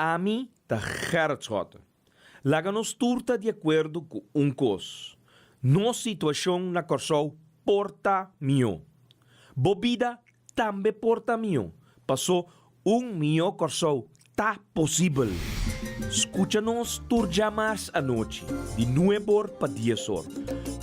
Ami ta Gerrit Schotte. Laga nos tur ta di akuerdo ku un kos, nos situashon na Kòrsou por ta mihó. Bo bida tambe por ta mihó, pasó un mihó Kòrsou ta posibel. Skucha nos tur djamars anochi di nuebor pa diesor,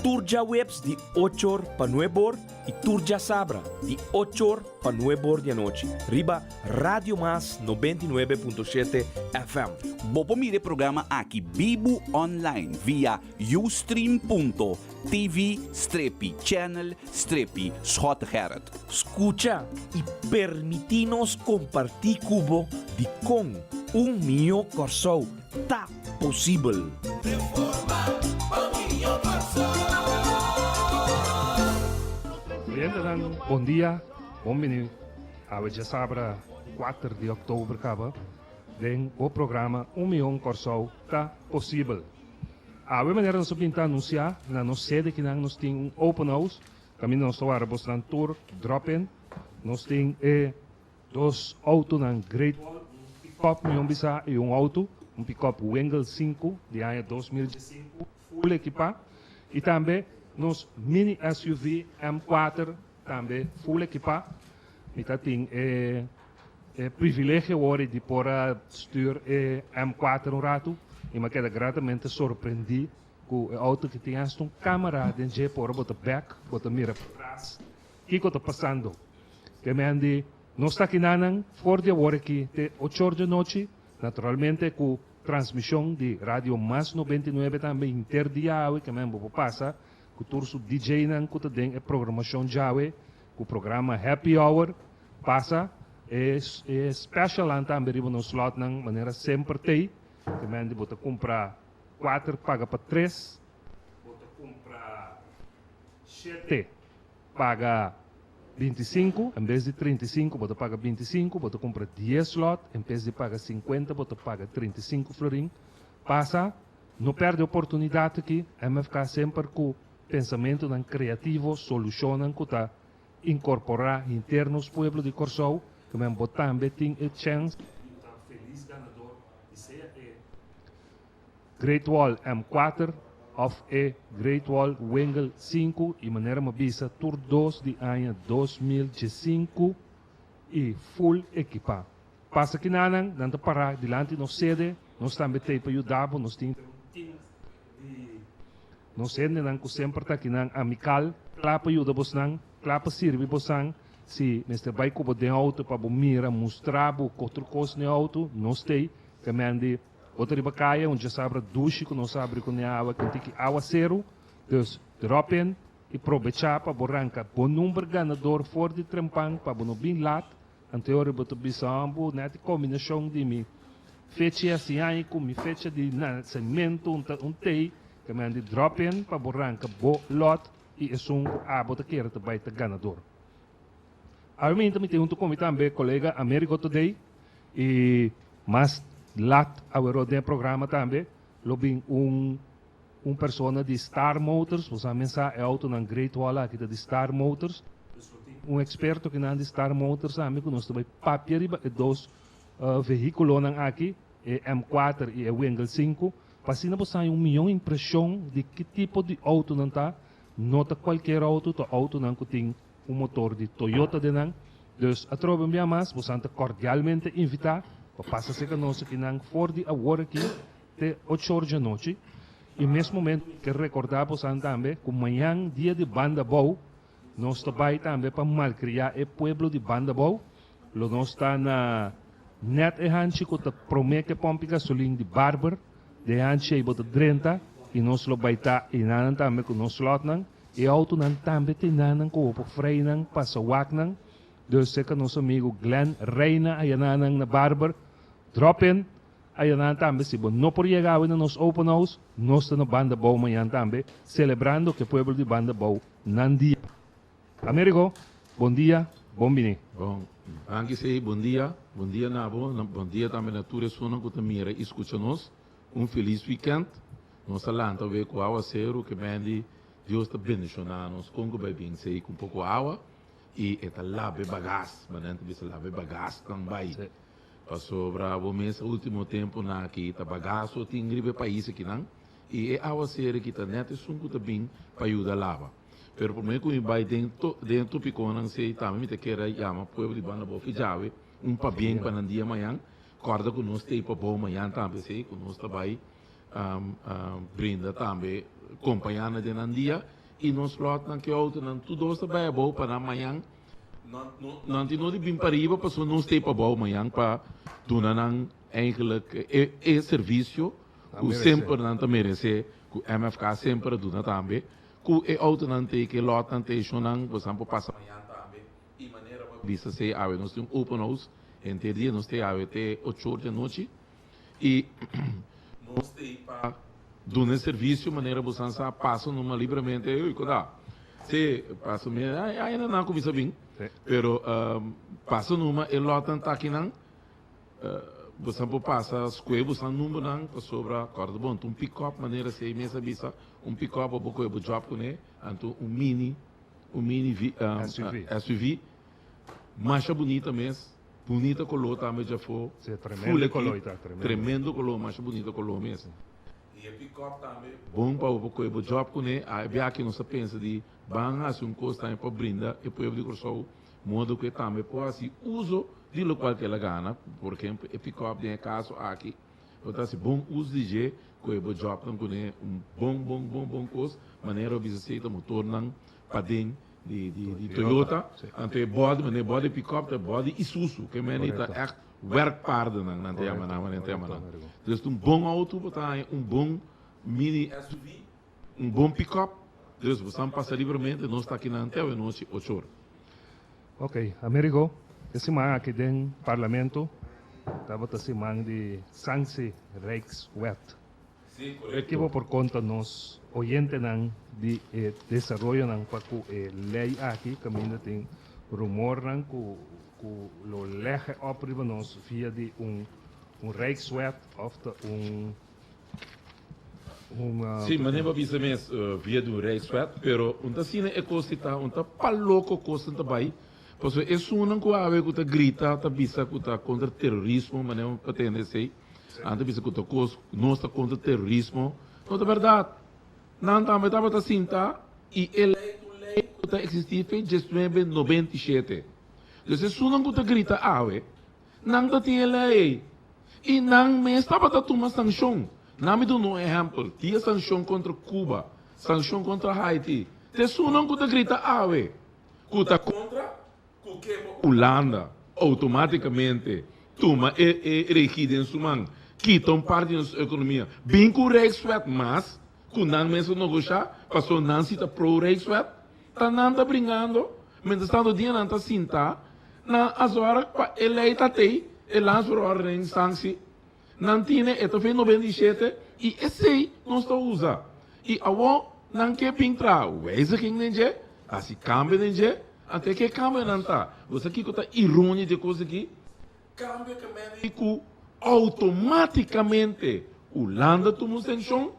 tur djaweps di ochor pa nuebor i tur djasabra di ochor pa nuebor di anochi riba Radio Mas 99.7 FM. Bo por mira e programa aki bibu online via ustream.tv strepi channel strepi Schottegerrit. Skucha i permití nos kompartí ku bo dikon un mihó Kòrsou ta posibel. Clientenan bon dia, bon bini awe djasabra kuater di oktober kaba den bo programa Un Mion Kòrsou Ta Posibel. Awe manera nos a bin ta anunsiá na nos sede kinan nos tin un open house kaminda nos ta wara bosnan tur drop in. Nos tin e dos outonan Great Wall, un pickup mion bisa i un outo, un pickup Wingle sinku di aña 2015 full ekipá i tambe nos mini SUV M kuater tambe full ekipá. Mi ta tin e e privilegio awor di por a stuur e M kuater un ratu i mi a keda gratamente sorprendí ku e outo ki tin hasta un kamera den dje por ora bo ta bèk bo ta mira patras kiko ta pasando. Ke men di nos ta kinanan for di awor aki te ochor di anochi, naturalmente ku transmishon di Radio Mas 99 tambe henter dia awe ke men bo por pasa ku tur su DJ-nan ku ta den e programashon djawe ku programa Happy Hour pasa e e specialnan tambe riba nos slotnan manera semper t'ei ke men di bo ta kumpra kuater paga pa tres, bo ta kumpra shete paga 25, en bes di 35 bo ta paga 25, bo ta kumpra 10 slot, en bes di paga 50 bo ta paga 35 florin. Pasa, no pèrdè oportunidat aki, MFK semper ku pensamentunan kreativo, solushonnan ku ta inkorporá henter nos pueblo di Kòrsou, ke men bo tambe tin e chèns di ta felis ganador di sea e Great Wall M kuater òf e Great Wall Wingle 5 i manera mi a bisa tur dos di aña 2015 i full ekipá. Pasa kinanan, nan ta pará dilanti nos sede, nos tambe t'ei pa yuda bo, nos tin un team di nos hendenan ku semper ta akinan amikal, kla pa yuda bosnan, kla pa sirbi bosan, si mester bai ku bo den outo pa bo mira, mustra bo otro kos den outo, nos t'ei, ke men di bo ta riba kaya un djasabra dushi ku nos abri ku awa, ku tiki awaseru, dus drop in i probechá pa bo ranka bo number ganador for di trempan pa bo no bin lat. Anto ora bo ta bisa bo net e kombinashon di mi fecha di aña ku mi fecha di nasementu un ta un tei ke men di drop in pa bo ranka bo lot i esun ku abo ta kere ta bai ta ganador. Awe mi mi tin huntu ku mi tambe kolega Amerigo Today i mas lat awe den e programa tambe lo bin un un persona di Star Motors, bo sa mensa e outonan Great Wall aki ta di Star Motors. Un eksperto kinan di Star Motors tambe ku nos ta bai papia riba e dos vehíkulonan aki, e M4 i e Wingle 5, pa asina bo sa un mihó impreshon di ki tipo di outonan ta. No ta kualkier outo, ta outonan ku tin un motor di Toyota den nan. Dus atrobe un bia mas, bo ta kordialmente invitá pa pasa serka nos akinan for di awor aki te 8 or di anochi. I mes momento ke rekordá bosan tambe ku mañan dia di Banda Bou nos ta bai tambe pa malkriá e pueblo di Banda Bou. Lo nos ta na net e hanchi ku ta promé ke pòmpi gasolin di Barber, den e hanchi ei bo ta drenta i nos lo bai ta einanan tambe ku nos slòtnan. E outonan tambe ta einanan ku bo por freinan, pasa waknan. Dus serka nos amigu Glenn Reina ayananan na Barber, drop in. Ayanan tambe, si bo no por yega awe na nos open house, nos ta na Banda Bou mañan tambe, selebrando ku e pueblo di Banda Bou nan dia. Amerigo, bon dia, bon bini. Bon, danki Sei, bon dia. Bon dia na bo, bon dia tambe na tur esunnan ku ta mira i skucha nos. Un felis weekend. Nos a lanta awe ku awaseru, ke bendi Dios ta bendishoná nos kon ku bai bin Sei ku un poko awa i e ta laba e bagas, manera nan ta bisa laba e bagasnan bai. Pasobra bo mes ultimo temponan aki ta bagaso tin riba e pais akinan y e awacer aki ta net esun cu ta bin pa yuda laba. Pero prome cu mi bay den den e topiconan sey tambe mi ta kere yama pueblo di Banda Bofi djawe un pabien pa nan dia mayan. Corda cu nos tey pabou mayan tambe sey cu nos ta bay brinda tambe compaña nan den nan dia y nos lotnan cu e autonan tur dos ta bay abou pa nan mayan. Nan tin no di bin pariba pasobra nos ta ei pabou mañan pa duna nan eigenlijk e e servicio cu semper nan ta merece cu MFK semper a duna tambe cu e autonan ta ei cu e lotnan ta ei shownan bosan por pasa mañan tambe y manera bo a bisa sey awe nos tin un open house henter dia nos ta ei awe te ocho or di anochi y nos ta ei pa duna e servicio manera bosan sa pasa numa libremente ey cu da. Sí, paso mi ainda nan a cuminsa bin, pero paso numa e lotnan ta akinan, bosan por pasa scohe bosan numbernan pasobra corda bon ta un pick-up manera si ei mes a bisa, un pick-up bo por coge bo job cune, anto un mini, un mini SUV, masha bunita mes, bunita color tambe djafo, full equip, tremendo color, masha bunita color mes. I e pick-up tambe bon pa bo por kohe bo job kuné. A e biaha nos a pensa di ban hasi un kos tambe pa brinda e pueblo di Kòrsou modo ku e tambe por hasi uso di lokual ku el a gana. Por ehempel e pick-up den e kaso aki bo ta hasi bon uso di dje, kohe bo jobnan kuné un bon bon bon bon kos manera bo bisa si ta motornan paden di di Toyota. Anto e body manera e body pick-up ta e body Isuzu ke meni ta ègt Werkpaardennan nan ta yama nan, nan ta yama nan. Dus un bon auto bo ta haña un bon mini SUV, un bon pick-up, dus bo san pasa libremente, nos ta akinan te awenochi ocho or. Ok, Amerigo, e siman aki den Parlamento tabata siman di Sanctie Rijkswet. Sí, korekto. Ki bo por konta nos oyentenan di e desaroyonan pa ku e lei aki kaminda tin rumornan ku ku lo lege op riba nos via di un un Rijkswet of ta un un. Sí, manera bo a bisa mes via di un Rijkswet, pero un ta asina e kos si ta un ta pa loko kosnan ta bai, pasobra esunnan ku awe ku ta grita ta bisa ku ta kontra terorismo manera bo a tende esei. Nan ta bisa ku ta kos nos ta kontra terorismo. No ta bèrdat. Nan tambe tabata sinta i e lei ta un lei ku ta eksistí fe diesnuebe 97. Dus esunnan ku ta grita awe, nan ta tin e lei ei. I nan mes tabata tuma sankshon. Nan mi duna un ehèmpel, dia sankshon kontra Cuba, sankshon kontra Haiti. Ta esunnan ku ta grita awe ku ta kontra Ku ke bo Hulanda outomátikamente tuma e e regie den su man, kita un parti di nos ekonomia, bin ku Rijkswet mas ku nan mes a nogoshá, pasobra nan si ta pro Rijkswet, ta nan ta bringando, mientras tanto dia nan ta sintá na azora pa e lei ta tei, e landsverordening sanctie. Nan tine e ta fe 97 i esei nos ta usa. I awor nan ke bin traha wijziging den dje, hasi kambio den dje, anto e ke kambionan ta? Bo sa kiko ta ironia di e kos aki? Kambio ke mende di ku outomatikamente Hulanda tuma un sankshon,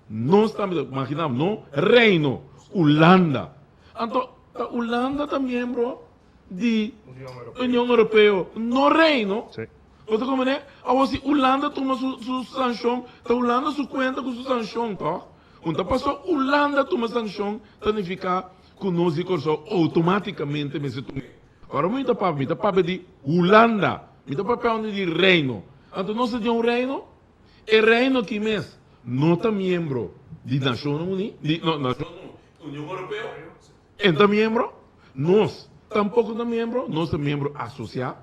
nos tambe ta, imagina bo, no Reino, Hulanda. Anto ta Hulanda ta miembro di Union Europeo, no Reino. Bo ta comprende? Awor si Hulanda tuma su su sancion, ta Hulanda su cuenta cu su sancion, toch? Un ta paso Hulanda tuma sancion ta nifica cu nos di Corsou automaticamente mester tuma. Ora mi ta papia, mi ta papia di Hulanda, mi ta papia unda di Reino. Anto nos ta di un Reino? E Reino aki mes no ta miembro di Nacionnan Uni, di no, Nacionnan Uni, Union Europeo. E ta miembro? Nos tampoco ta miembro, nos ta miembro asocia.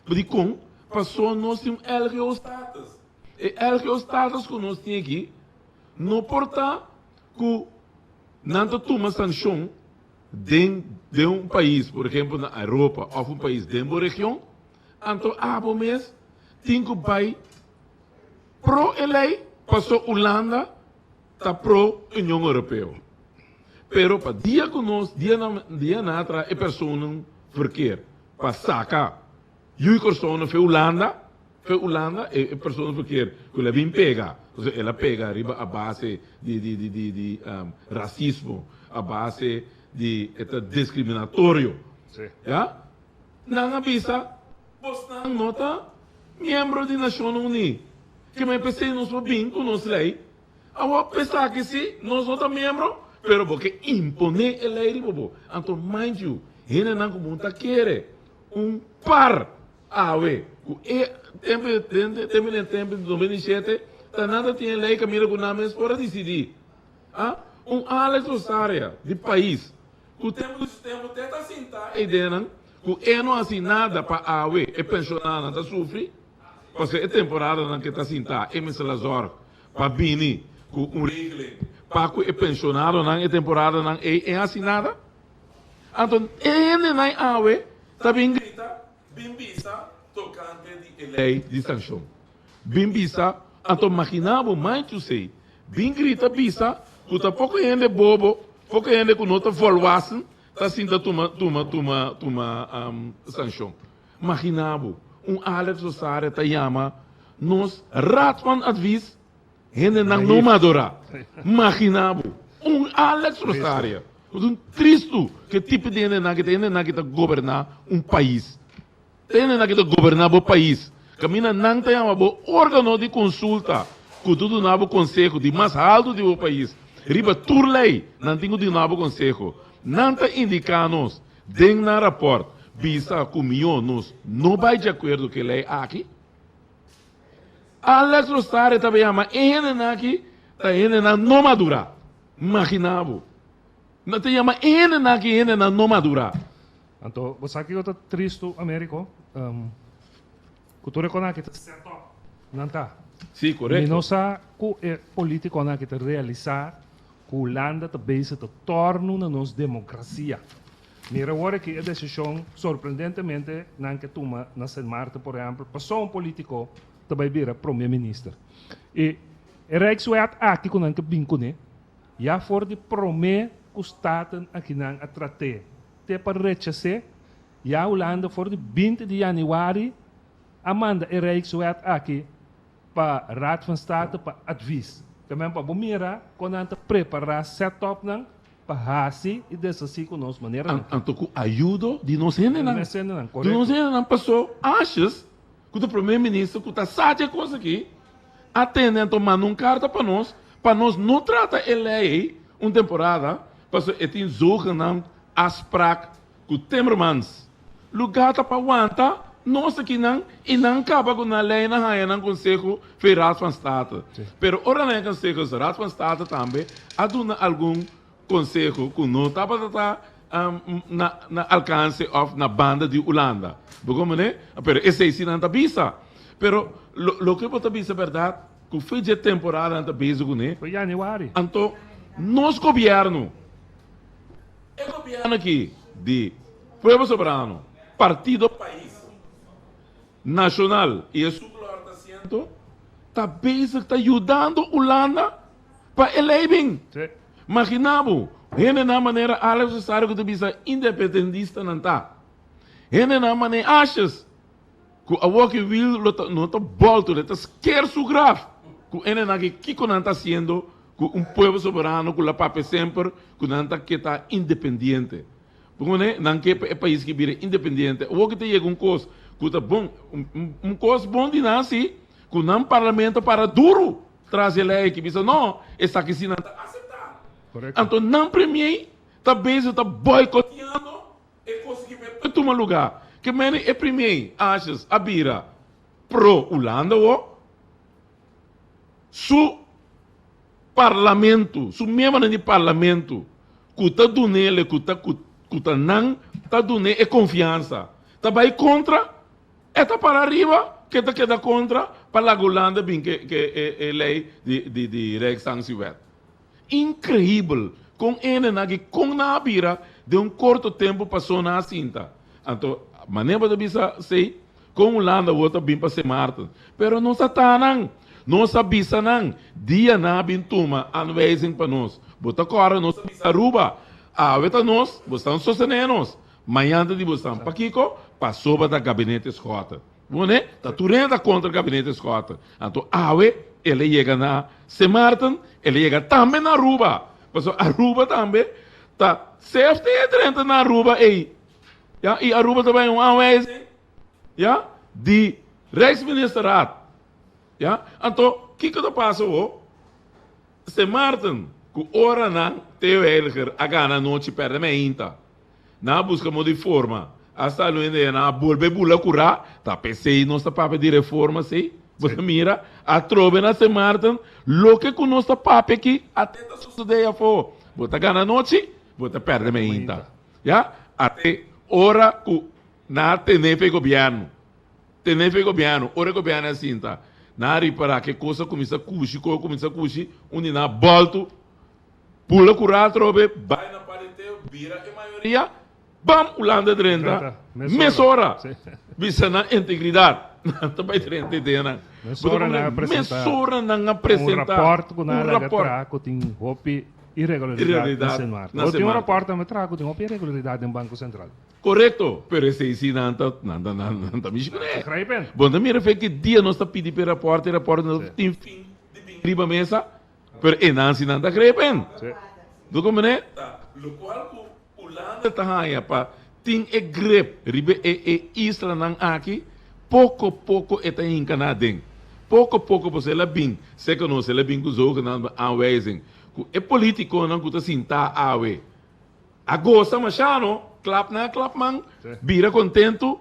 Dikon? Paso nos tin un LGO status. E LGO status ku nos tin aki no por ta ku nan ta tuma sanshon den den un pais, por ehempel na Europa òf un pais den bo region, anto abo mes tin ku bai pro e lei paso Hulanda ta pro Union Europeo. Pero pa dia ku nos dia na dia na tra e personan verkeer pa saka yu Kòrsou na fe Hulanda, fe Hulanda e e persona verkeer ku el a bin pega, osea el a pega riba a base di di di di di rasismo, a base di e ta discriminatorio, ya, nan a bisa bosnan no ta. miembro di Nashonnan Uní. Ke men p'esei nos por bin ku nos lei. Awor p'esaki si nos no ta miembro, pero bo ke imponé e lei riba bo. Anto mind you, hendenan ku bo ta kere un par awe ku e tempu den tempu den tempu di 97 ta nan ta tin e lei kaminda ku nan mes por a disidí. A Un Alex Rosaria di pais ku tempu di su tempu te ta sinta e ideanan ku e no hasi nada pa awe e penshonadonan ta sufri pasobra e temporadanan ke ta sinta e mester a zorg pa bini ku un regeling pa ku e penshonadonan e temporadanan ei e hasi nada. Anto e hendenan awe ta bin grita bin bisa tokante di e lei di sanshon. Bin bisa, anto magina bo mind you say, bin grita bisa ku ta poko hende bobo, poko hende ku no ta volwassen ta sinta tuma tuma tuma tuma sanshon. Magina bo, un Alex Rosaria ta yama nos Raad van Advies hendenan no madora. Magina bo, un Alex Rosaria. Un tristu ku e tipo di hendenan ku ta hendenan ku ta goberna un pais. Tende nan ki ta goberná bo pais, kaminda nan ta yama bo órgano di konsulta ku ta duna bo konseho di mas haltu di bo pais. Riba tur lei nan tin ku duna bo konseho. Nan ta indiká nos den nan rapòrt bisa ku mihó nos no bai di akuerdo ku e lei aki. Alex Rosario tabata yama e hendenan aki ta hendenan no madurá. Maginá bo. Nan ta yama e hendenan aki hendenan no madurá. Anto bo sa kiko ta tristu Americo? Ku tur e konan aki ta set up nan ta. Sí, korekto. Mi no sa ku e politikonan aki ta realisa ku Hulanda ta bezig ta tornu na nos demokrasia. Mira awor aki e desishon sorprendentemente nan ke tuma na Sint Maarten por ehempel paso un politiko ta bai bira prome minister. I e Rijkswet aki ku nan ke bin kuné ya for di prome ku Staten akinan a trat'é Te pa rechas'é, ya Hulanda for di 20 di yanüari a manda e Rijkswet aki pa Raad van State pa advies. Ta men pa bo mira kon nan ta prepará set-upnan pa hasi i deshasí ku nos maneranan. Anto ku ayudo di nos hendenan. Di nos hendenan, Di nos korekto. hendenan pasó Asjes ku ta prome minister ku ta sa dje kos aki a tende anto manda un karta pa nos pa nos no trata e lei ei un temporada pasobra e tin zogenaamd Afspraak ku Timmermans. Lugá ta pa wanta nos akinan i nan kaba ku nan lei nan haña nan konseho fe Raad van State. Pero ora nan e konseho Raad van State tambe a duna algun konseho ku no tabata ta na na alkanse òf na banda di Hulanda. Bo komprendé? Pero esei si nan ta bisa. Pero loke bo ta bisa bèrdat ku fe dje temporada nan ta bezig kuné. Fe yanüari. Anto nos gobièrnu. E gobierno aki di Pueblo Soberano, Partido Pais, Nacional y e Sublor ta siento ta bezig ta yudando Hulanda pa e ley bin. Magina bo, hendenan manera Alex Rosario cu ta bisa independendistanan ta. Hendenan manera Asjes cu awor ki wiel lo ta no ta bolto e ta sker su graf cu hendenan aki kico nan ta haciendo Ku un pueblo soberano ku la papia semper ku nan ta ke ta independiente. Pone nan ke pa e pais ki bira independiente. Awor ki ta yega un kos ku ta bon, un kos bon di nan si ku nan parlamento para duru tras e lei aki bisa no esaki si nan ta asepta. Anto nan premier ta bezig ta boykoteando e kos ki mester tuma luga. Ke mene e premier Asjes a bira pro Hulanda awor. Su parlamento, su miembronan di parlamento cu ta dunele, cu ta cu ta nan ta dune e confiansa, ta bay contra, e ta para ariba ke ta keda contra pa laga Hulanda bin ke ke e e ley di di di Rijkssanctiewet. Increibel con hendenan aki con nan a bira den un corto tempo paso nan a sinta. Anto manera bo ta bisa sey Kon Hulanda awor ta bin pa Sint Maarten? Pero nos a taha nan. Nos a bisa nan, dia nan a bin tuma aanwijzing pa nos. Bo ta kòrda nos a bisa Aruba, awe ta nos, bo stan sostené nos. Mañan ta di bo stan. Pakiko? Pasobra ta gabinete Schotten. Bo ne? Ta tur hende ta kontra gabinete Schotten. Anto awe el a yega na Sint Maarten, el a yega tambe na Aruba. Pasobra Aruba tambe ta sefte e drenta na Aruba ei. Ya, i Aruba ta bai un aanwijzing, ya, di. Rijksministerraad. Ya? Anto, kiko ta pasa awo? Sint Maarten, ku ora nan Theo Heiliger a gana anochi pèrdè meinta. Nan a buska modo di forma. Asta alun hende nan a bolbe bula kurá. Ta p'esei nos ta papia di reforma si. Bo ta mira, atrobe na Sint Maarten, loke ku nos ta papia aki a te ta sosodé afó. Bo ta gana anochi, bo ta pèrdè meinta. Ya? Ate ora ku nan a tene p'e gobièrnu. Tene p'e gobièrnu. Ora e gobièrnu a sinta, nan a ripará ku e kos a kuminsá kushi, kos a kuminsá kushi, un di nan a bòltu. Bula ku atrobe, bai na pariteo, bira e mayoria, bam, Hulanda drenta mesora. Bisa nan integridat, nan ta bai drenta e denan. Mesora nan a presenta. Mesora nan a presenta. Un raport ku nan a laga traha ku tin hopi iregularidat na Sint Maarten. Tin un raport tambe traha ku tin hopi iregularidat den Banko Sentral. Korekto, pero esei si nan ta, nan ta, nan ta mishi kuné. Grijpen. Bo ta mira fe ki dia nos ta pidi pa e raport, e raport no tin fin di bin riba mesa. Pero e nan si nan ta grepen. Bo comprende? Ta locual cu Hulanda ta haya pa tin e grip riba e e islanan aki, poco poco e ta hinca nan aden. Poco poco pasobra el a bin cerca nos, el a bin cu zogenaamde aanwijzing cu e politiconan cu ta sinta awe a goza masha no, klap nan a klap man, bira contento.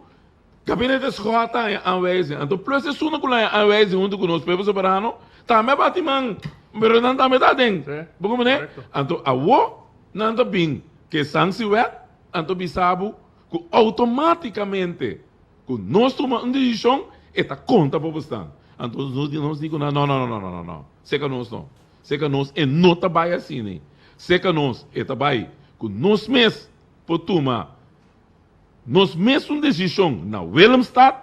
Gabinete Schot ta haña aanwijzing. Anto plus esunnan ku lo haña aanwijzing huntu ku nos pueblo soberano tambe a bati man, pero nan tambe ta aden. Bo comprende? Anto awo nan ta bin ku e sanctiewet, anto bisa bo ku automaticamente ku nos tuma un decision e ta konta pa bo stan. Anto nos di ku nan no no no no no no, seka nos no. Seka nos e no ta bai asina. Seka nos e ta bai ku nos mes por tuma Nos mesun desishon na Willemstad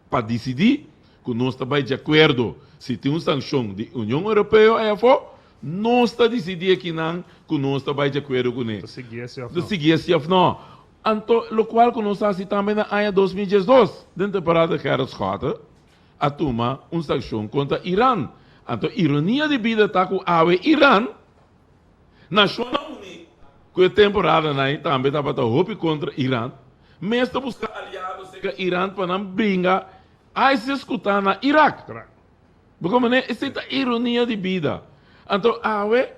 pa disidí ku nos ta bai di akuerdo si tin un sankshon di Union Europeo ei afó, nos ta disidí akinan ku nos ta bai di akuerdo kuné. Ta sigui esi òf Ta no. sigui esi òf no. Anto lokual ku nos hasi tambe na aña 2012 den temporada Gerrit Schotte a tuma un sankshon kontra Iran. Anto ironia di bida ta ku awe Iran Nashonnan Uní, ku e temporadanan ei tambe tabata hopi kontra Iran, mes ta buska aliado serka Iran pa nan bringa ISIS ku ta na Irak. Bo komprendé? Esei ta ironia di bida. Anto awe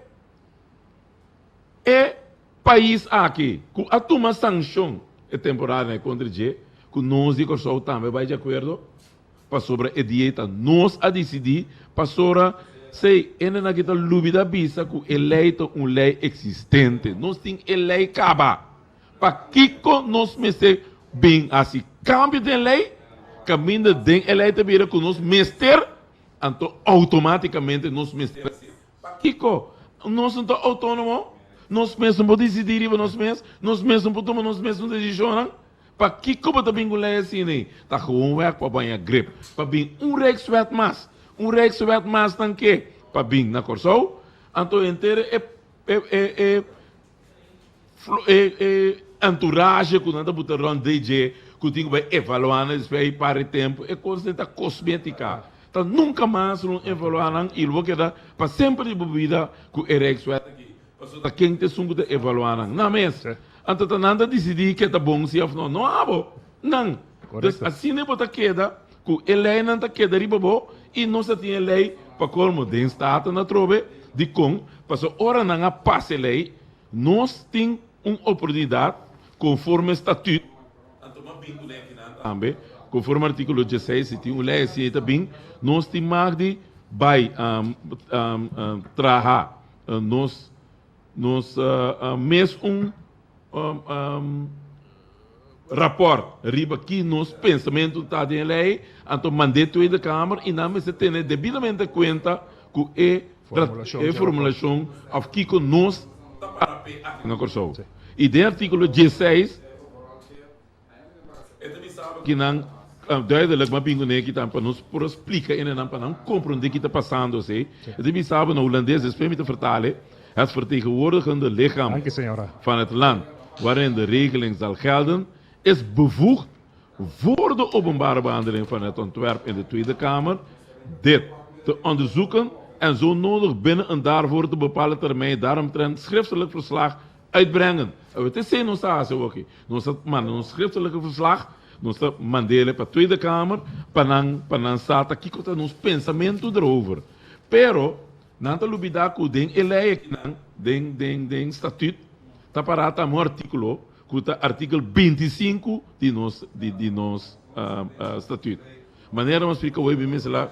e pais aki ku a tuma sanshon e temporadanan ei kontra dje, ku nos di Kòrsou tambe bai di akuerdo, Pasobra e dia ei ta nos a disidí, pasora sei hendenan aki ta lubida bisa ku e lei ta un lei eksistente. Nos tin e lei kaba. Pakiko nos mester bin hasi kambio den lei? Kaminda den e lei ta bira ku nos mester, anto outomátikamente nos mester hasi. Pakiko? Nos no ta outónomo? Nos mes no por disidí riba nos mes? Nos mes no por tuma nos mes desishonnan? Pakiko bo ta bin ku lei asina ei? Ta gewoonweg pa baña grip. Pa bin un rijkswet mas. Un rijkswet mas nan ke pa bin na Kòrsou. Anto henter e e e e e e entourage ku nan ta buta rònt dje ku tin ku bai evaluá nan despues ei par di tempu. E kos ei ta kosmétika. Ta nunka mas lo evaluá nan i lo bo keda pa semper di bo bida ku e rijkswet aki. Pasobra ta ken ta esun ku ta evaluá nan? Nan mes. Anto ta nan ta disidí ke ta bon si òf no. No abo, nan. Dus asina bo ta keda ku e leinan ta keda riba bo i nos a tin e lei pa kolmo den Staten atrobe. Dikon? Pasobra ora nan a pasa e lei, nos tin un oportunidat konforme statüt, anto m'a bin kuné akinan tambe, konforme artíkulo dieseis, si tin un lei asina ei ta bin, nos tin mag di bai traha nos nos mes un raport riba ki nos pensamentu ta den e lei, anto mand'é Tweede Kamer i nan mester tene debidamente kuenta ku e e formulashon òf kiko nos ta para p'e aki na Kòrsou. I den artíkulo diesseis E ta bisa bo ki nan duidelijk, ma bin kuné ki ta pa nos por a splika ene nan pa nan komprondé ki ta pasando esei. E ta bisa bo na hulandes, despues mi ta vertale, Het vertegenwoordigende lichaam van het land waarin de regeling zal gelden is bevoegd voor de openbare behandeling van het ontwerp in de Tweede Kamer dit te onderzoeken en zo nodig binnen een daarvoor te bepalen termijn daaromtrent schriftelijk verslag uitbrengen. Awor te esei nos ta hasi awoki. Nos ta manda nos schriftelijke verslag. Nos ta mand'ele pa Tweede Kamer pa nan pa nan sa ta kiko ta nos pensamentu derover. Pero nan ta lubida ku den e lei akinan, den den den statuut ta pará tambe un artíkulo ku ta artíkel 25 di nos di di nos statuut. Manera nos splika hoy mi mester la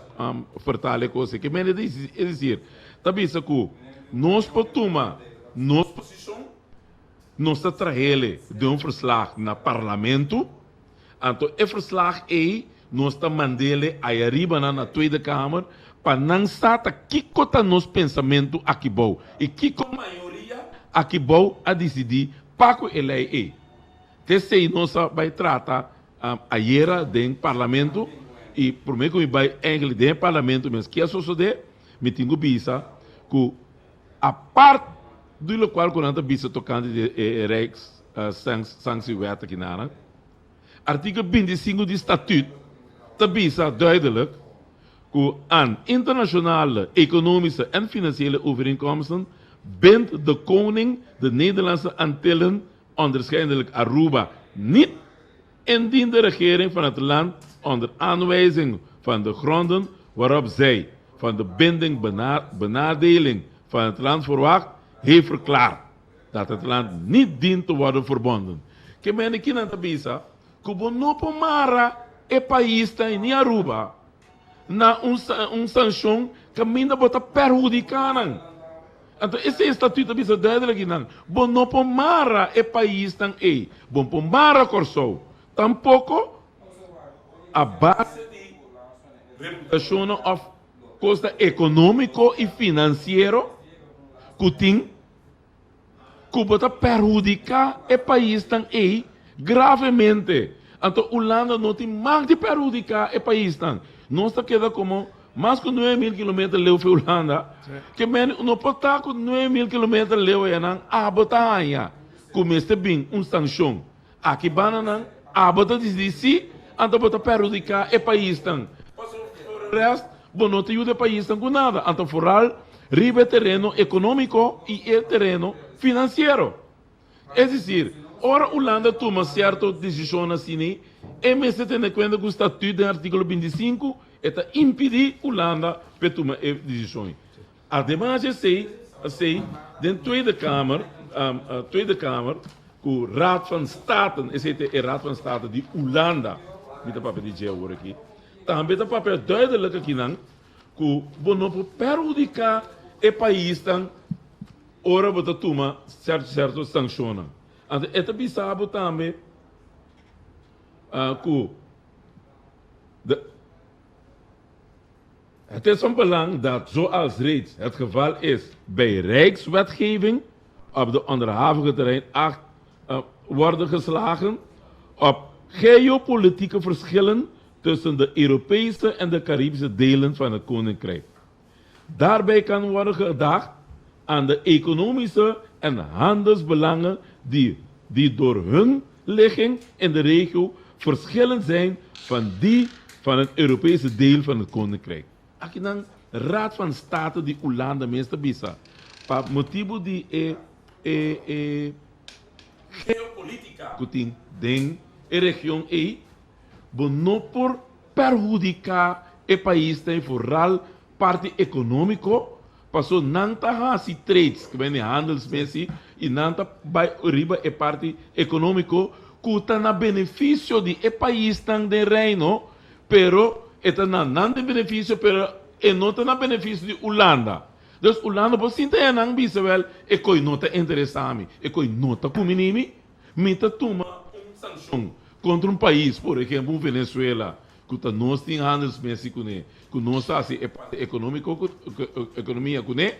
vertala e kos aki. Mene es desir, ta bisa ku nos por tuma nos posishon, nos ta trahele den un verslag na parlamento, anto e verslag ei nos ta mandele ayariba nan na Tweede Kamer pa nan sa ta kiko ta nos pensamentu aki bou i kiko mayoria aki bou a disidí pa ku e lei ei. T'esei nos a bai trata Ayera den parlamento y prome cu mi bay eigenlijk den e parlamento mes ki a sosode mi tin cu bisa cu apart di locual cu nan ta bisa tocante di e Rijks sanctiewet aki nan artikel 25 di statuut ta bisa duidelijk cu aan internationale economische en financiële overeenkomsten bindt de koning de Nederlandse Antillen onderschijnlijk Aruba niet indien de regering van het land onder aanwijzing van de gronden waarop zij van de binding benadeling van het land verwacht, heeft verklaard dat het land niet dient te worden verbonden. Ke mene kinan ta bisa ku bo no por mara e paisnan i ni Aruba na un un sanshon kaminda bo ta perhudiká nan. Anto esei estatuut ta bisa duidelijk kinan, bo no por mara e paisnan ei, bo no por mara Kòrsou tampoko a base di reputashonnan òf kosnan ekonómiko i finansiero ku tin ku bo ta perhudiká e paisnan ei gravemente. Anto Hulanda no tin mag di perhudiká e paisnan. Nos ta keda komo mas ku 9000 kilometer leu for Hulanda, ke men no por ta ku 9000 kilometer leu ayanan abo ta haña ku mester bin un sanshon. Aki banda nan abo ta disidí si, anto bo ta perhudiká e paisnan. Pasobra for e rest bo no ta yuda e paisnan ku nada, anto foral riba e tereno ekonómiko i e tereno finansiero. Es desir, ora Hulanda tuma sierto desishon asina, e mester tene kuenta ku statut den artíkulo 25 e ta impidí Hulanda p'e tuma e desishon. Ademas di esei, esei den Tweede Kamer, Tweede Kamer, ku Raad van Staten, esei ta e Raad van State di Hulanda, mi ta papia di dje awor aki, tambe ta papia duidelijk akinan ku bo no por perhudiká e paisnan ora bo ta tuma sèrto sèrto sanshonnan. Anto e ta bisa bo tambe ku de. Het is van belang dat, zoals reeds het geval is bij rijkswetgeving op de onderhavige terrein acht worden geslagen op geopolitieke verschillen tussen de Europese en de Caribische delen van het Koninkrijk. Daarbij kan worden gedacht aan de economische en handelsbelangen die, die door hun ligging in de regio verschillend zijn van die van het Europese deel van het Koninkrijk. Akinan Raad van State di Hulanda mes ta bisa, pa motibu di e e e geopolitica ku tin den e region ei, bo no por perhudiká e paisnan ei vooral parti ekonómiko, paso nan ta hasi trades, ku bende handels mesi, i nan ta bai riba e parti ekonómiko ku ta na benefisio di e paisnan den Reino, pero e ta na nan den benefisio, pero e no ta na benefisio di Hulanda. Dus Hulanda por sinta e nan bisa wèl e koi no ta interesá mi, e koi no ta kumini mi, mi ta tuma un sanshon kontra un pais, por ehempel un Venezuela, ku ta nos tin handels mesi kuné, ku nos ta hasi e parti ekonómiko ku ekonomia kuné,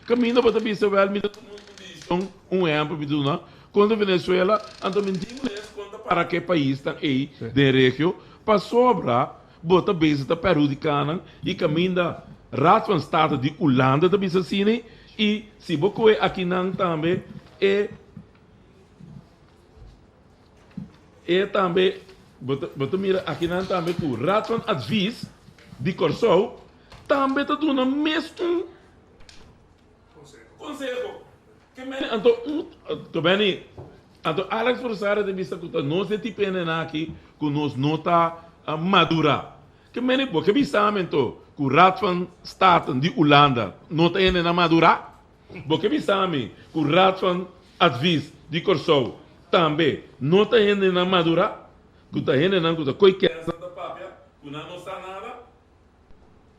kaminda bo ta bisa wèl mi ta tuma un desishon, un ehèmpel mi ta duna, kontra Venezuela, anto mi tin mes konta para ku e paisnan ei den regio, pasobra bo ta bezig ta perhudiká nan i kaminda Raad van State di Hulanda ta bisa asina i si bo kohe akinan tambe e. E tambe, bo ta, bo ta mira akinan tambe ku Raad van Advies di Kòrsou tambe ta duna mes un konseho. Ke meni anto un, ke meni. Anto Alex Rosario ta bisa ku ta nos e tipo hendenan aki ku nos no ta madurá. Ke mene bo ke bisa mi anto ku Raad van Staten di Hulanda no ta hendenan madurá? Bo ke bisa mi ku Raad van Advies di Kòrsou tambe no ta hendenan madurá? Ku ta hendenan ku ta koe kèns nan ta papia ku nan no sa nada?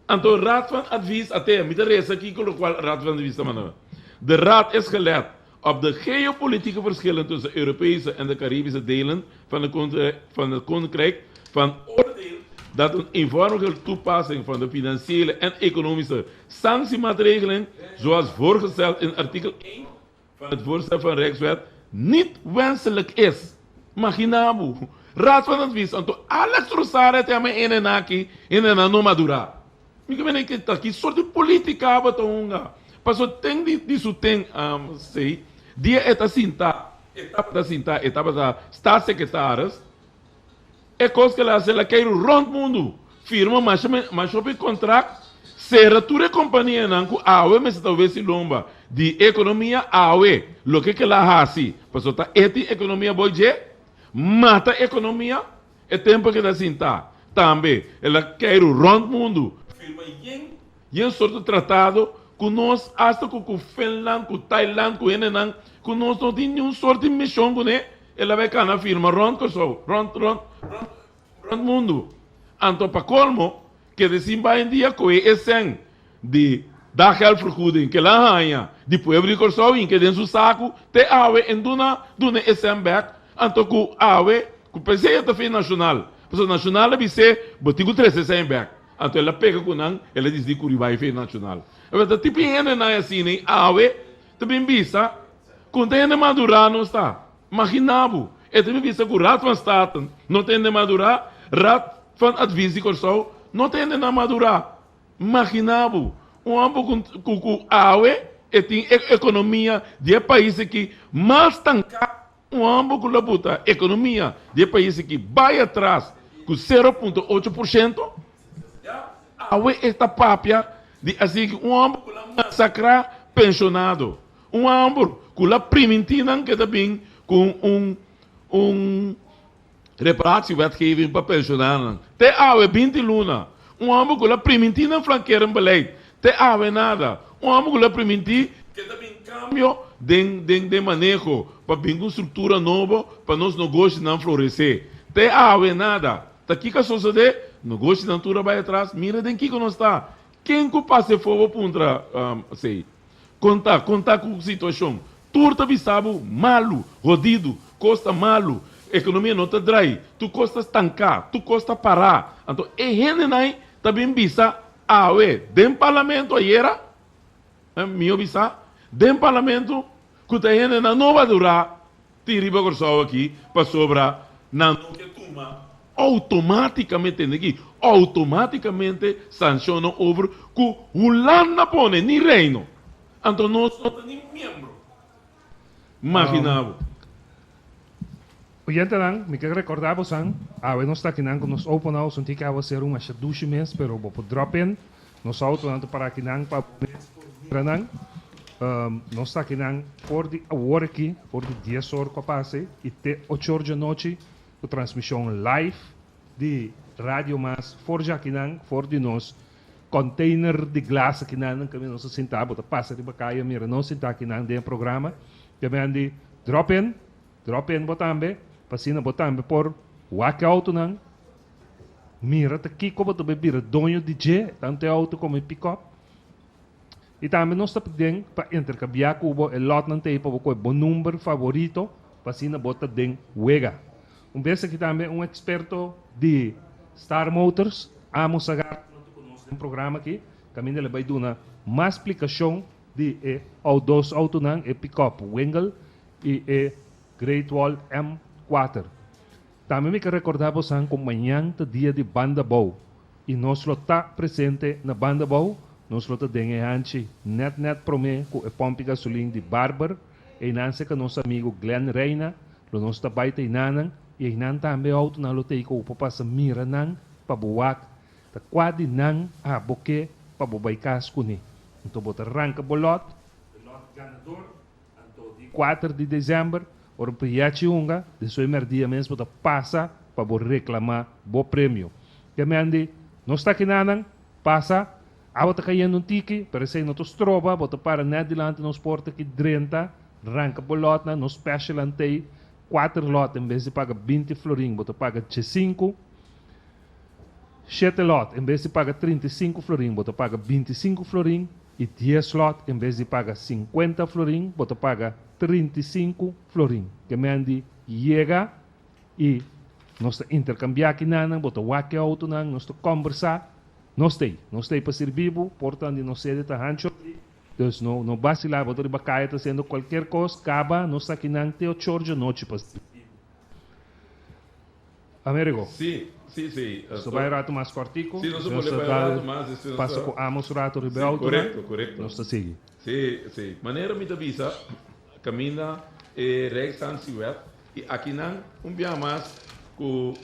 Anto Raad van Advies a te, mi ta reza kiko lokual Raad van Advies ta manda. De Raad is gelet op de geopolitieke verschillen tussen Europese en de Caribische delen van de van het Koninkrijk van oordeel dat een eenvoudige toepassing van de financiële en economische sanctiemaatregelen zoals voorgesteld in artikel 1 van het voorstel van Rijkswet niet wenselijk is. Magina bo, Raad van Advies, anto Alex Rosaria ta yama e hendenan aki hendenan no madura. Mi ke menen ke ta ki sort di politica bo ta hunga? Paso ten di di su ten sei dia e ta sinta, e tabata sinta, e tabata staatssecretaris, E kos ku el a hasi, el a keiru rònt mundu, firma masha masha hopi kontrakt, sera tur e kompanianan ku awe mester ta wesi lomba di ekonomia awe. Loke ku el a hasi, pasobra ta e tin ekonomia boi dje, mata ekonomia. E tempu ku el a sinta tambe el a keiru rònt mundu, firma yen yen sorto tratado ku nos, asta ku ku Finland, ku Thailand, ku hendenan ku nos no tin niun sort di mishon kuné. El a bai kana firma rònt Kòrsou, rònt, rònt, rònt, rònt mundu. Anto pa kolmo, keda sin bai un dia kohe e sèn di daggeldvergoeding ke el a haña di pueblo di Kòrsou hinke den su saku te awe en duna duna e sèn bèk. Anto ku awe, ku p'esei e ta fin Nashonal. Pasobra Nashonal a bis'é, bo tin ku trese e sèn bèk. Anto el a pega ku nan, el a disidí ku riba e fin Nashonal. Ta tipo hendenan asina awe ta bin bisa. Kon ta hende madurá nos ta? Maginá bo, e ta bin bisa ku Raad van State no ta hende madurá, Raad van Advies di Kòrsou no ta hendenan madurá. Maginá bo, un hòmber ku ku awe e tin e ekonomia di e pais aki mas stanká, un hòmber ku lo buta ekonomia di e pais aki bai atras ku 0.8%, awe e ta papia di asina ki un hòmber ku lo masakrá penshonado. Un hòmber ku la primintí nan ke ta bin ku un un reparatiewetgeving pa penshonadonan. Te awe 20 luna. Un hòmber ku la primintí nan flankerend beleid. Te awe nada. Un hòmber ku la primintí ke ta bin kambio den den den maneho pa bin ku un struktura nobo pa nos nogoshinan floresé. Te awe nada. Ta kiko a sosodé? Nogoshinan tur a bai atras. Mira den kiko nos ta. Ken ku pasa e fobo puntra esei? Kon ta? Kon ta ku situashon? Tur ta bisa bo malu, hodidu, kos ta malu, ekonomia no ta drai, tur kos ta stanká, tur kos ta pará. Anto e hendenan ta bin bisa awe den parlamento ayera, mihó bisa, den parlamento ku ta hendenan no badurá tin riba Kòrsou aki pasobra nan no ke tuma outomátikamente, tende aki, outomátikamente sanshonnan over ku Hulanda pone, ni Reino. Anto nos no ta ni miembro. Magina bo. Oyentenan, mi ke rekordá bosan, awe nos ta akinan ku nos open house, un tiki awe ser un masha dushi mes, pero bo por drop in. Nos autonan ta para akinan pa bo mes por mira nan. Nos ta akinan for di awor aki, for di dies or ku a pasa i te ocho or djanochi ku transmishon live di Radio Mas for djakinan, for di nos container di glas akinan nan kaminda nos ta sinta. Bo ta pasa riba kaya mira nos sinta akinan den e programa. Te men di drop in, drop in bo tambe, pa asina bo tambe por wak e autonan. Mira ta kiko bo ta bay bira doño di dje, tanto e auto como e pick-up. Y tambe nos ta piden pa intercambia cu bo e lotnan ta ey pa bo coge bo number favorito pa asina bo ta den wega. Un bes aki tambe un experto di Star Motors, Amos Sagar, hunto cu nos den programa aki, caminda el a bay duna mas splicacion di e dos autonan, e pick-up Wingle y e Great Wall M4. Tambe mi ke rekordá bosan ku mañan ta dia di Banda Bou i nos lo ta presente na Banda Bou. Nos lo ta den e hanchi nèt nèt promé ku e pòmpi gasolin di Barber. Einan serka nos amigu Glenn Reina lo nos ta bai ta einanan i einan tambe outonan lo ta ei ku bo por pasa mira nan pa bo wak ta kua di nan a bo ke pa bo bai kas kuné. Anto bo ta ranka bo lòt, e lòt ganador. Anto di kuater di desèmber Ora bo yachi hunga, despues merdia mes bo ta pasa pa bo reclama bo premio. Ke mendi, nos ta kinanan, pasa, awa ta cayendo un tiki, pero esey no ta stroba, bo ta para net dilanti nos porta ki drenta, ranca bo lotnan, nos special antey, cuater lot en bes di paga 20 florin bo ta paga 15. Shete lot, en bes di paga 35 florin bo ta paga 25 florin y 10 lot, en bes di paga 50 florin bo ta paga 35 florin. Ke mendi yega y nos ta intercambia kinanan, bo ta wak e autonan, nos ta combersa, nos t'ey, nos t'ey pa sirbi bo, portanan di nos sede ta hancho. Dus no no basila, bo ta riba caya ta haciendo cualkier cos, caba nos ta kinan te ocho or djanochi pa sirbi bo. Amerigo. Sí, sí, sí. Nos ta bai rato mas cortico. Sí, nos ta por bai rato mas. Nos pasa cu Amos rato riba e Sí, auto. correcto, correcto. Nos ta sigui. Sí, sí. Manera mi ta bisa, caminda e Rijkssanctiewet y akinan un biaha mas cu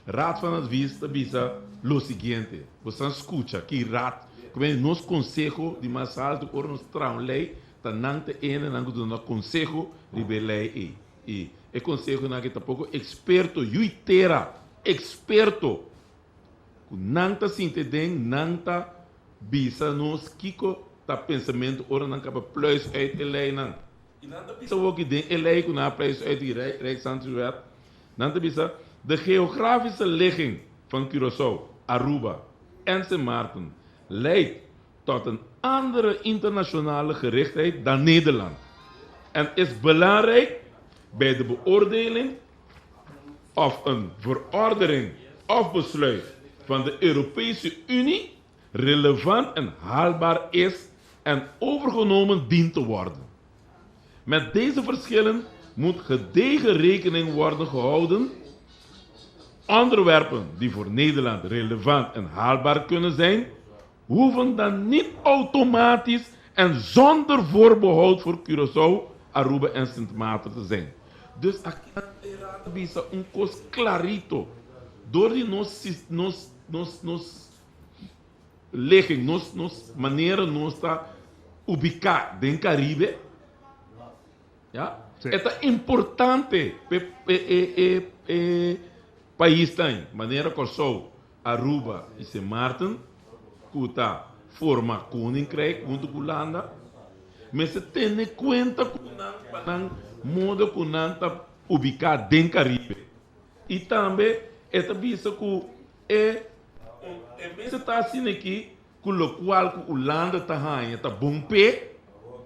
Raad van Advies ta bisa lo siguiente. Bo san scucha ki raad, cu nos conseho di mas alto ora nos traha un ley, ta nan ta e hendenan cu ta duna conseho riba e ley ey. I e konsehonan aki ta poko eksperto, yui tera, eksperto, ku nan ta sinti den, nan ta bisa nos kiko ta pensamentu ora nan kaba pluis uit e leinan. I nan ta bisa woki den e lei ku nan a pluis uit di Rijkshandelswet, nan ta bisa, De geografische ligging van Curaçao, Aruba en Sint Maarten leidt tot een andere internationale gerichtheid dan Nederland en is belangrijk bij de beoordeling of een verordening of besluit van de Europese Unie relevant en haalbaar is en overgenomen dient te worden. Met deze verschillen moet gedegen rekening worden gehouden. Onderwerpen die voor Nederland relevant en haalbaar kunnen zijn, hoeven dan niet automatisch en zonder voorbehoud voor Curaçao, Aruba en Sint Maarten te zijn. Dus aki nan e raad ta bisa un kos klarito, dor di nos nos nos nos ligging, nos nos manera nos ta ubiká den Karibe, ya, e ta importante pa e e e e paisnan manera Kòrsou, Aruba i Sint Maarten ku ta forma Koninkrijk huntu ku Hulanda mester tene kuenta ku nan pa nan modo ku nan ta ubiká den Karibe. I tambe e ta bisa ku e e mester ta asina aki ku lokual ku Hulanda ta haña ta bon p'e,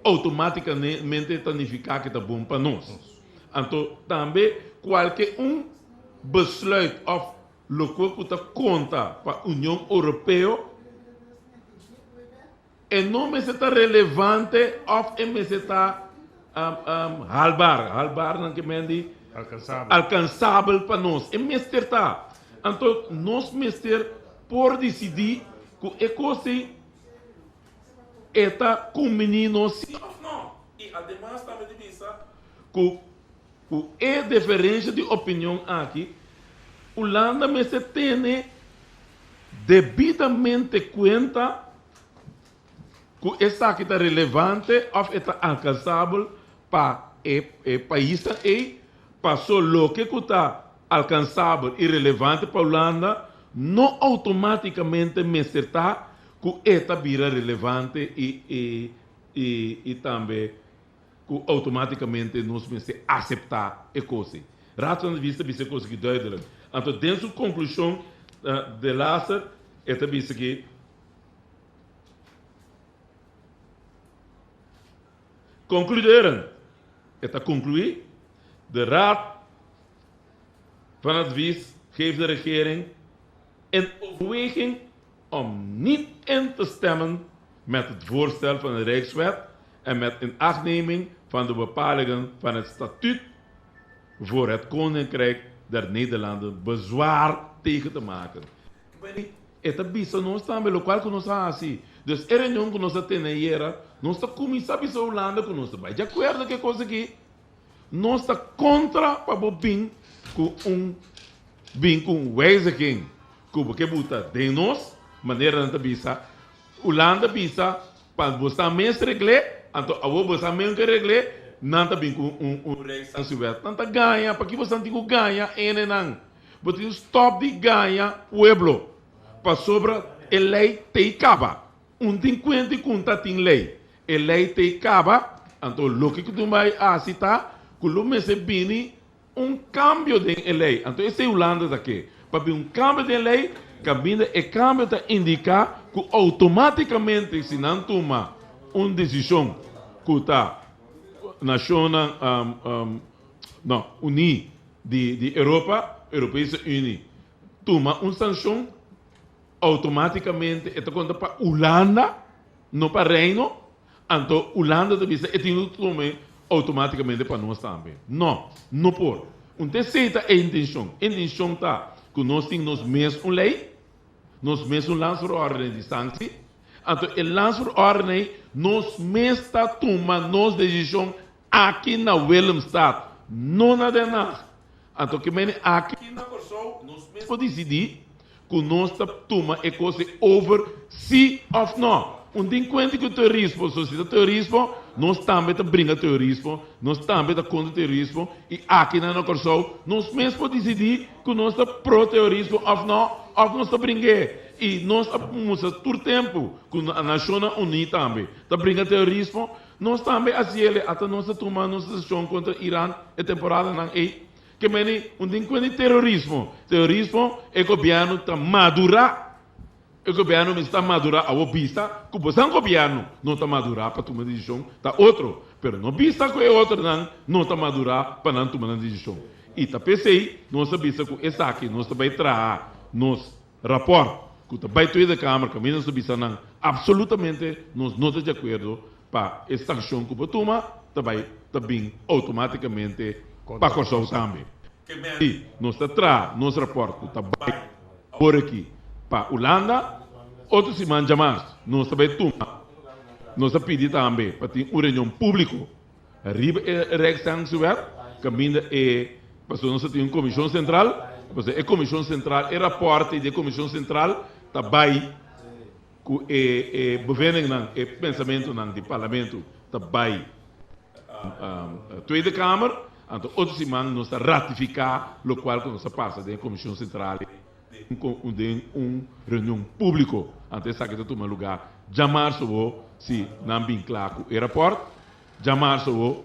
outomátikamente ta nifiká ku ta bon pa nos. Anto tambe kualke un besluit òf Loke ku ta konta pa Union Oropeo e no mester ta relevante òf e mester ta haalbaar, haalbaar nan ke men di alkansabel pa nos, e mester ta. Anto nos mester por disidí ku e kos ei e ta kumbiní nos sí òf no. I ademas tambe di bisa ku Ku e deferensha di opinion aki, Hulanda mester tene debidamente kuenta ku esaki ta relevante òf e ta alkansabel pa e paisnan ei, paso loke ku ta alkansabel i relevante pa Hulanda no outomátikamente mester ta ku e ta bira relevante i tambe ku outomátikamente nos mester aseptá e kos ei. Raad van Advies ta bisa e kos aki duidelijk. Anto den su konklushon de laatste e ta bisa ki, Concluderend, e ta konkluí, de Raad van Advies geeft de regering in overweging om niet in te stemmen met het voorstel van de Rijkswet en met inachtneming van de bepalingen van het Statuut voor het Koninkrijk der Nederlanden bezwaar tegen te maken. E ta bisa nos tambe lokual ku nos a hasi. Dus e reunion ku nos a tene ayera, nos ta kuminsá bisa Hulanda ku nos ta bai di akuerdo ku e kos aki. Nos ta kontra pa bo bin ku un bin ku un wijziging ku bo ke buta den nos, manera nan ta bisa, Hulanda bisa pa bo sa mes regl'é, anto awor bo sa mes ke regl'é. Nan ta bin ku un un Rijkssanctiewet. Nan ta gaña. Paki boso tin ku gaña enenan? Bo tin ku stòp di gaña pueblo. Pasobra e lei t'ei kaba. Un tin kuenta i ku un ta tin lei. E lei t'ei kaba, anto loke ku tin bai hasi ta ku lo mester bini un kambio den e lei. Anto esei Hulanda ta ke, pa bin un kambio den e lei, kaminda e kambio ta indiká ku outomátikamente si nan tuma un desishon ku ta Nashonnan no Uní di Europa, Europese Unie, tuma un sanshon, Automaticamente e ta conta pa Hulanda, no pa Reino, anto Hulanda ta bisa e tin cu tome automaticamente pa nos tambe. No, no por. Un ta esey ta e intencion. E intencion ta cu nos tin nos mes un ley, nos mes un landsverordening di sanctie, anto e landsverordening nos mes ta tuma nos decision aki na Willemstad, no na Den Haag. Anto ke mene aki na Kòrsou nos mes por disidí ku nos ta tuma e kos ei over sí òf nò. Un tin kuenta ku terorismo, so si ta terorismo nos tambe ta bringa terorismo, nos tambe ta kontra terorismo i aki na na Kòrsou nos mes por disidí ku nos ta pro terorismo òf nò òf nos ta bring'é. I nos a mustra tur tempu ku Nashonnan Uní tambe ta bringa terorismo. Nos tambe hasiele, ata nos a tuma nos desishon kontra Iran e temporadanan ei. Ke meni un tin kuenta di terorismo. Terorismo e gobièrnu ta madurá. E gobièrnu mester ta madurá. Awor bisa ku bosan gobièrnu no ta madurá pa tuma desishon ta otro. Pero no bisa ku e otronan no ta madurá pa nan tuma nan desishon. I ta p'esei nos a bisa ku esaki nos ta bai traha nos rapòrt ku ta bai Tweede Kamer kaminda nos ta bisa nan absolutamente nos no ta di akuerdo pa e sankshon ku bo tuma ta bai ta bin outomátikamente pa Kòrsou tambe. Si nos ta traha nos rapòrt ku ta bai awor aki pa Ulanda, otro siman djamas nos ta bai tuma, nos ta pidi tambe pa tin un reunion públiko riba e Rijkssanctiewet kaminda e pasobra nos ta tin un komishon sentral, pasobra e komishon sentral e rapòrt di e komishon sentral ta bai. Ku e e bevindingnan, e pensamentunan di Parlamento ta bai Tweede Kamer, anto otro siman nos ta ratifiká lokual ku nos a pasa den e Komishon Sentral den un reunion públiko. Anto esaki ta tuma lugá djamarso bo si nan bin kla ku e rapòrt, djamarso bo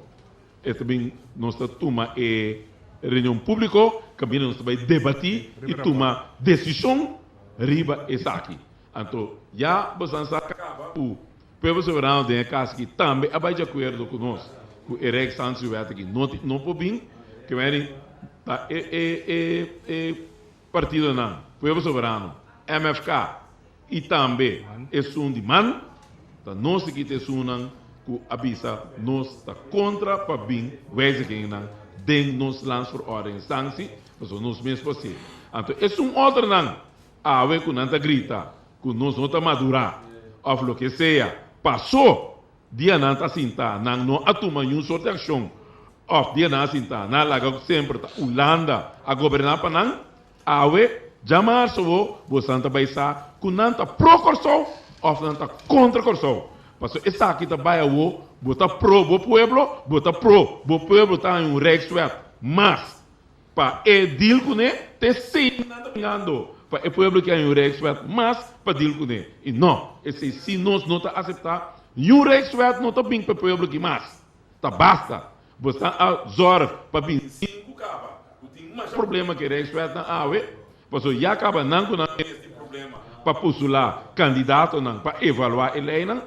e ta bin nos ta tuma e reunion públiko kaminda nos ta bai debatí i tuma desishon riba esaki. Anto ya bosan sa caba cu Pueblo Soberano den e cas aki tambe a bay di acuerdo cu nos cu e Rijkssanctiewet aki no no por bin, ke meri ta e e e e partidonan Pueblo Soberano, MFK y tambe esun di man, ta nos aki ta esunnan cu a bisa nos ta contra pa bin wijzigingnan den nos Landsverordening sanctie, pasobra nos mes por hacié. Anto esun otronan Awe ku nan ta grita ku nos no ta madurá òf loke sea, pasó dia nan ta sintá nan no a tuma niun sort di akshon òf dia nan a sintá nan a laga ku semper ta Ulanda a goberná pa nan. Awe djamarso bo bosan ta bai sa ku nan ta pro Kòrsou òf nan ta kontra Kòrsou. Paso esaki ta bai awo bo ta pro bo pueblo, bo ta pro bo pueblo ta haña un Rijkswet mas Pa e deal kuné, ta esei nan ta bringando, pa e pueblo ke haña un Rijkswet mas pa deal kuné. I no, esei si nos no ta aseptá, niun Rijkswet no ta bin pa e pueblo aki mas. Ta basta. Bo sta a zòrg pa bin sin ku kaba, ku tin masha problema ku e Rijkswetnan awe, pasobra ya kaba nan ku nan mes tin problema pa postulá kandidatonan pa evaluá e leinan.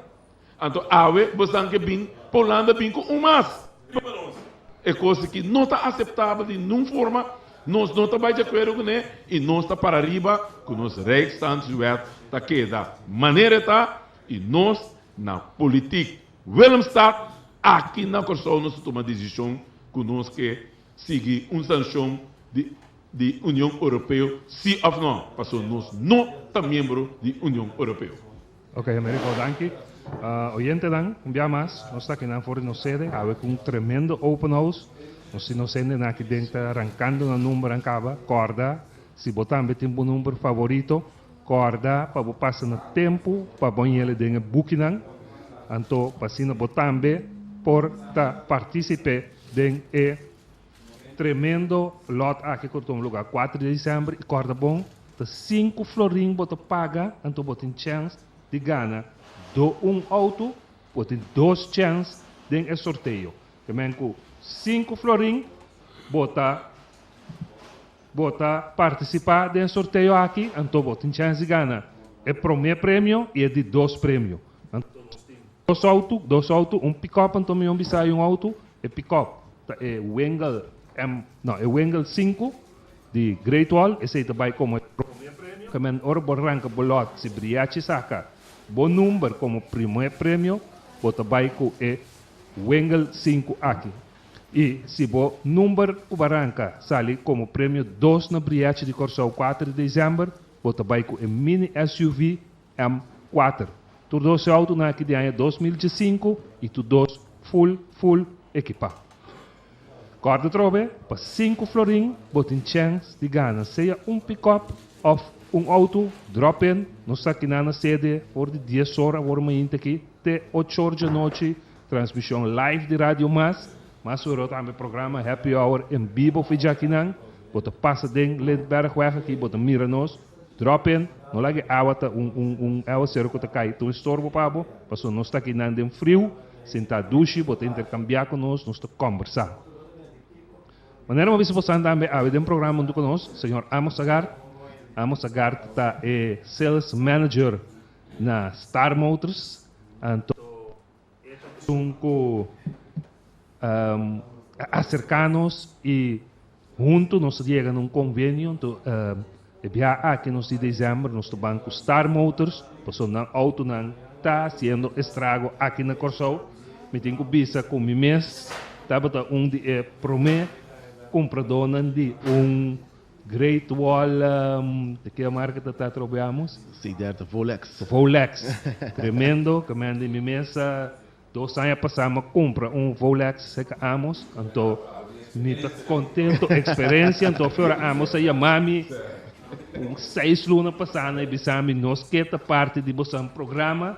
Anto awe bosan ke bin pa Hulanda bin ku un mas riba nos. E kos aki no ta aseptabel di nun forma, nos no ta bai di akuerdo kuné i nos ta para riba ku nos Rijksstandswet ta keda manera e ta i nos na politiek Willemstad aki na Kòrsou nos ta tuma desishon ku nos ke sigui un sanshon di di Union Europeo si òf no, pasobra nos no ta miembro di Union Europeo. Ok Americo danki. Oyentenan un bia mas nos ta akinan for di nos sede awe ku un tremendo open house. Nos tin nos hendenan aki den ta rankando nan numbernan kaba. Kòrda si bo tambe tin bo number favorito kòrda pa bo pasa na tempu pa bo yele den e bukinan anto pa asina bo tambe. por ta partísipe den e tremendo lòt aki ku ta tuma lugá kuater di desèmber i kòrda bon ta sinku florin bo ta paga anto bo tin chèns di gana do un outo bo tin dos chèns den e sorteo ke men ku sinku florin bo ta Bo ta partisipá den e sorteo aki, anto bo tin chèns di gana e promé premio i e di dos premio. Anto nos tin dos outo, dos outo, un pikòp anto mi yon bisa un outo, e pikòp ta e Wingle M, no, e Wingle sinku di Great Wall, esei ta bai komo e promé premio. Ke men ora bo ranka bo lòt, si Briachi saka bo number komo primé premio, bo ta bai ku e Wingle sinku aki. I si bo number ku baranka sali komo premio dos na Brièchi di Kòrsou kuater di desèmber, bo ta bai ku e mini SUV M kuater. Tur dos e outonan aki di aña 2015 i tur dos full full ekipá. Kòrda atrobe, pa sinku florin bo tin chèns di gana sea un pikòp òf un outo drop in. Nos ta akinan na sede for di dies or awor mainta aki te ocho or djanochi. Transmishon live di Radio Mas, mas ora tambe programa Happy Hour en bibo fi djakinan. Bo ta pasa den Lindbergweg aki, bo ta mira nos. Drop in, no laga e awa ta un un un awacero ku ta kai ta un estorbo pa bo, pasobra nos ta akinan den friu, sintá dushi, bo ta interkambiá ku nos, nos ta kòmbersá. Manera bo a bisa bosan tambe awe den programa huntu ku nos, señor Amos Agard. Amos Agard ta e sales manager na Star Motors, anto. E ta esun ku a aserká nos i huntu nos a yega na un konvenio. Anto e biaha aki nos di desèmber nos ta ban ku Star Motors pasobra nan outonan ta hasiendo estrago aki na Kòrsou. Mi tin ku bisa ku mi mes tabata un di e promé kumpradónan di un Great Wall, de ke marka ta ta trobeamos? C30 Volex. Volex. Tremendo, ke men di mi mesa dos aña pasá mi a kumpra un Volex serka Amos, anto mi ta kontento eksperensia, anto fe ora Amos a yama mi un seis luna pasá nan e bisa mi nos ke ta parti di bosan programa,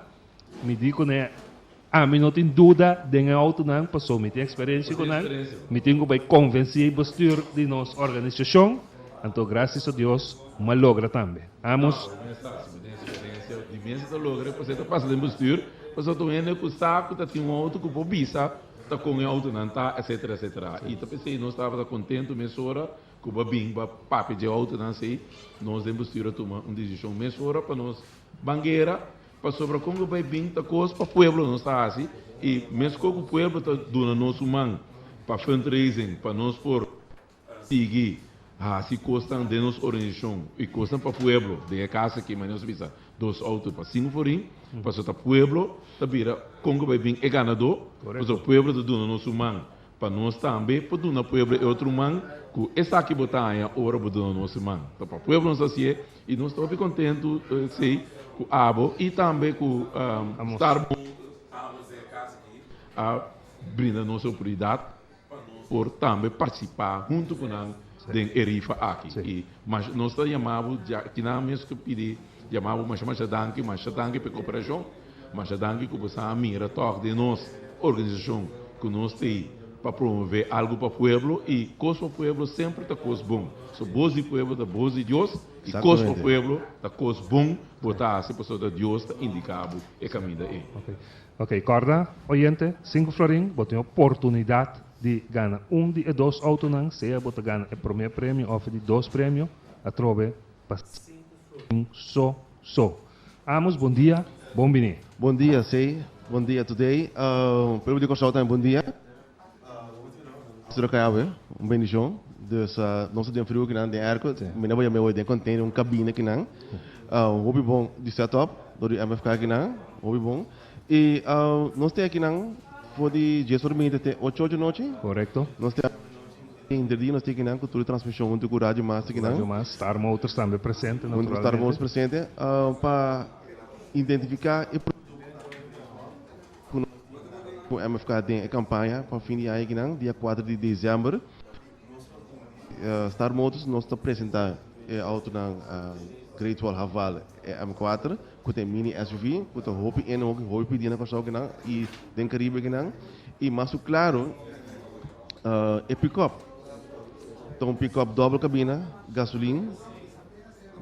mi di kuné Ami no tin duda den e autonan paso mi tin experiencia cu nan, mi tin cu bay convenci e bestuur di nos organisacion, anto gracias a Dios m'a logra tambe. Amos. No, mi sa si bo tin experiencia di mes ta logra pasobra ta pasa den bestuur, pasobra ta un hende cu sa cu ta tin un auto cu por bisa ta con e autonan ta etcetera etcetera y ta pesey nos tabata contento mesora cu bo a bin bo a papia dje autonan asey nos den bestuur a tuma un decision mesora pa nos ban guera. Pasobra kon ku bai bin ta kos pa pueblo nos ta hasi i meskos ku pueblo ta duna nos un man pa fundraising pa nos por sigui hasi kosnan den nos organisashon i kosnan pa pueblo den e kas aki manera nos a bisa dos outo pa sinku forin pasobra ta pueblo ta bira kon ku bai bin e ganadó pasobra pueblo ta duna nos un man Pa nos tambe por duna pueblo e otro man ku esaki bo ta haña ora bo duna nos e man. Ta pa pueblo nos hasié i nos ta hopi kontentu esei ku abo i tambe ku Star Motors a brinda nos e oportunidat pa nos por tambe partisipá huntu ku nan den e rifa aki. I masha nos ta yama bo kinan mes ku pidi yama bo masha masha danki, masha danki pa e koperashon. Masha danki ku bo sa mira tòg den nos organisashon ku nos t'ei pa promové algu pa pueblo i kos pa pueblo semper ta kos bon. So bos di pueblo ta bos di Dios i kos pa pueblo ta kos bon bo ta hasi pasobra ta Dios ta indiká bo e kaminda ei. Ok, kòrda oyente, sinku florin bo tin oportunidat di gana un di e dos outonan, sea bo ta gana e promé premio òf e di dos premio, atrobe pa sinku florin so so. Amos bon dia, bon bini. Bon dia Sey, bon dia today. Pueblo di Kòrsou tambe bon dia. Nos ta awe, un bendishon. Dus nos ta den friu akinan den airco. Mi no a yama den container, un cabina akinan. Hopi bon di set up dor di MFK akinan, hopi bon. I nos ta akinan for di dies ora minta te ocho or di nochi. Korekto. Nos ta Henter dia nos tin kinan ku tur e transmishon huntu ku Radio Mas kinan. Radio Mas, Star Motors tambe presente Huntu ku Star Motors presente pa identifiká e ku nos ku MFK den e kampaña pa fin di aña kinan dia kuater di desèmber. Star Motors nos ta presentá e outonan Great Wall Haval e M kuater ku ta e mini SUV ku ta hopi ene hopi hopi pidi na Kòrsou kinan i den Karibe kinan. I mas ku klaro e pikòp ta un pikòp dòbel kabina gasolin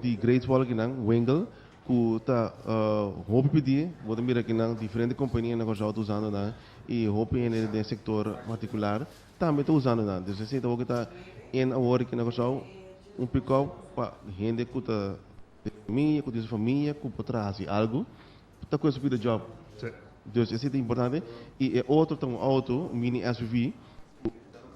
di Great Wall akinan, Wingle, ku ta hopi pidí. Bo ta mira akinan diferente kompania na Kòrsou ta usando nan i hopi hende den sektor partikular tambe ta usando nan. Dus esei ta wou ta in awor aki na Kòrsou, un pikòp pa hende ku ta den famia, ku tin su famia, ku por traha hasi algu. Ta cu e su pida job. Dus esey ta importante. Y e otro ta un auto, un mini SUV,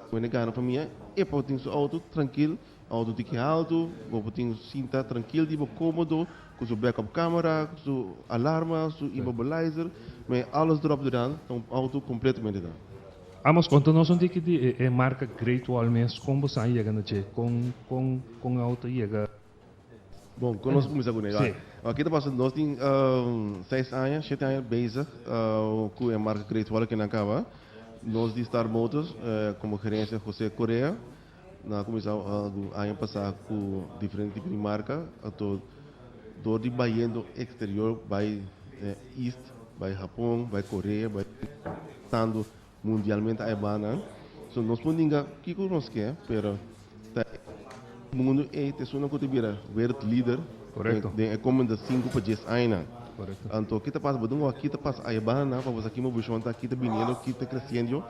cu hende gana famia, e por tin su auto trankil, auto tiki halto, bo por tin sinta trankil di bo comodo, cu su backup camera, cu su alarma, su immobilizer, me alles erop eraan, ta un auto completamente dan. Amos, conta nos un tiki di e marca Great Wall mes, con bo sa yega na dje, con con con e auto yega? Bon, kon nos kuminsá kuné? Sí. Aki ta pasa, nos tin seis aña, shete aña bezig ku e marka Great Wall kinan kaba. Nos di Star Motors komo gerensia José Correa nan a kuminsá algun aña pasá ku diferente tipo di marka. Anto dor di bayendo eksterior bai East, bai Hapon, bai Korea, bai tantu Mundialmente a e banda. So nos por ninga kiko nos ke, pero ta e mundu ei ta esunnan ku ta bira wereld leader den e komende sinku pa dies añanan. Anto ki ta pasa? Bo tin wak ki ta pasa a e bandanan pa bo sa ki movishon ta, ki ta biniendo, ki ta kresiendo,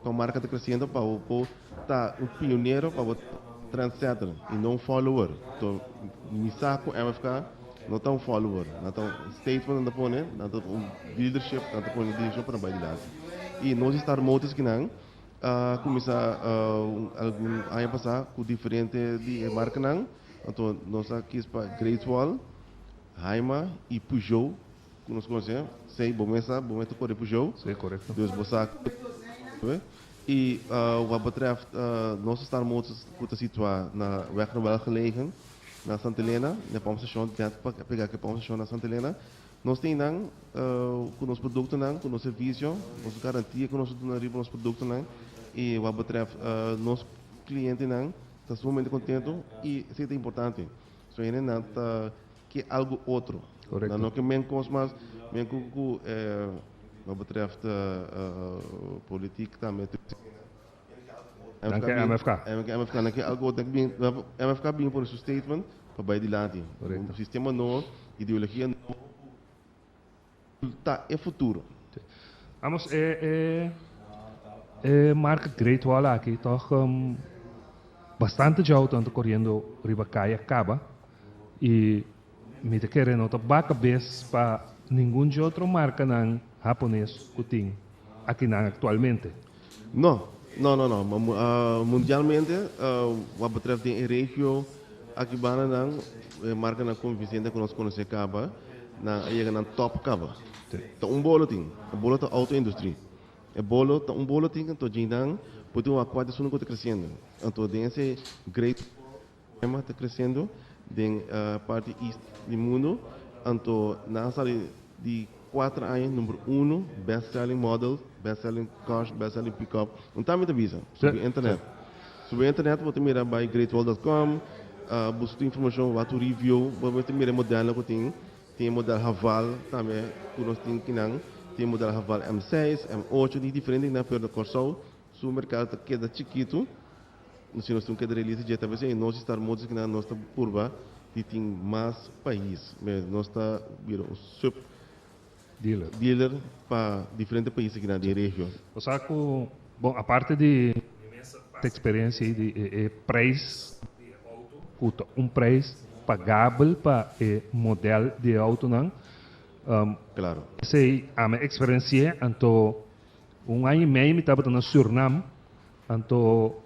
kua marka ta kresiendo pa bo por ta un pionero, pa bo trendsetter i no un follower. To mi sa ku MFK no ta un follower, nan ta un statement nan ta pone, nan ta un leadership, nan ta pone leadership pa nan bai dilanti. I nos di Star Motors kinan a kuminsá algun aña pasá ku diferente di e markanan. Anto nos a kis pa Great Wall, Haima i Peugeot ku nos konosé. Sey bo mes sa, bo mes ta kore Peugeot. Sí, korekto. Dus bo sa I wat betreft nos Star Motors ku ta situá na Weg naar Welgelegen na Santa Elena, na e pompstation, net pa pega ku e pompstation na Santa Elena. Nos tin nan ku nos produktonan, ku nos servisio, nos garantia ku nos ta duna riba nos produktonan i wak betrèft nos klientenan ta sumamente kontentu i esei ta importante. So hendenan ta ke algu otro. Nan no ke men kos mas, men ku ku wak betrèft politik tambe. Nan ke MFK. MFK, nan ke algo, nan ke bin, MFK bin pone su statement pa bai dilanti. Korekto. Un sistema nobo, ideologia nobo ku ta e futuro. Sí. Amos, e, e, e marka Great Wall aki tòg bastante dje outonan ta koriendo riba kaya kaba i mi ta kere no ta baka bes pa ningun dje otro markanan hapones ku tin akinan aktualmente. No, no, no, no. Mundialmente, wat betreft den e regio aki banda nan, e markanan konvinsente ku nos konosé kaba, nan a yega nan top kaba. Ta un bolo tin, e bolo ta auto industrie. E bolo ta un bolo tin, anto djinnan por tin un akuato esun ku ta kresiendo. Anto den ese great Tema ta creciendo den parti east di mundo, anto nan a sali di cuater aña number uno best selling model, best selling cars, best selling pickup, un tambe ta bisa subi internet, subi internet bo ta mira bay greatwall dot com, busca tur informacion, wak tur review, bo ta mira e modelnan cu tin, tin e model Haval tambe cu nos tin kinan, tin e model Haval M seis, M ocho, tin diferente kinan pero na Corsou su mercado ta keda chikitu. Si nos tin un keda realista dje ta p'esei nos di Star Motors kinan nos ta purba di tin mas pais. Nos ta bira un sub Dealer. dealer pa diferente pais akinan den e region. Bo sa ku, bon, aparte di mi mes eksperensia i di e preis di e outo, ku ta un preis pagabel pa e modèl di e outonan, esei ami a eksperensi'é, anto un aña i mei mi tabata na Surnam, Anto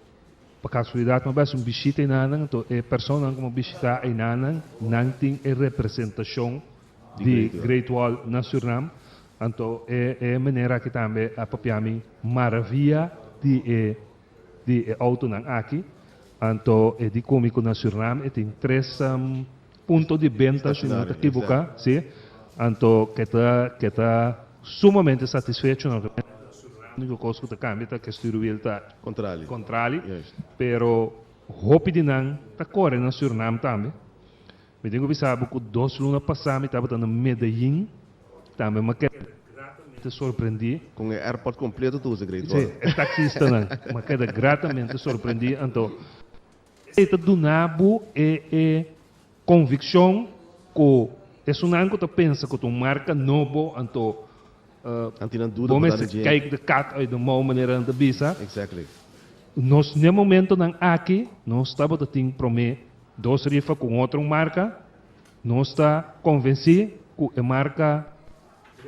pa kasualidat mi a bai hasi un bishita einanan, anto e personanan ku mi a bishitá einanan, nan tin e representashon di Great Wall na Surnam. Anto e e meneer aki tambe a papia mi maravia di e di e outonan aki. Anto e di ku mi ku na Surnam e tin tres punto di benta, si mi no ta kibuká, si. Anto ke ta ke ta sumamente satisfecho nan. Único cos cu ta cambia ta cu e stuurwiel ta Contrali. contrali, Juist. pero hopi di nan ta core na Surinam tambe. Mi tin cu bisa bo cu dos luna pasa mi tabata na Medellin, tambe mi a keda gratamente gratamente sorprendí. Con e airport completo ta usa Great Wall. Sí, e taxistanan. Mi a keda gratamente sorprendí. Anto, esei ta duna bo e e conviccion cu esunnan cu ta pensa cu ta un marca nobo, anto Nan tin nan duda bo por ta mester dje. kijk de kat uit de mouw, manera nan ta bisa. Exactly. Nos n'e momentonan aki, nos tabata tin promé dos rifa cu un otro marca. Nos ta konvensí ku e marka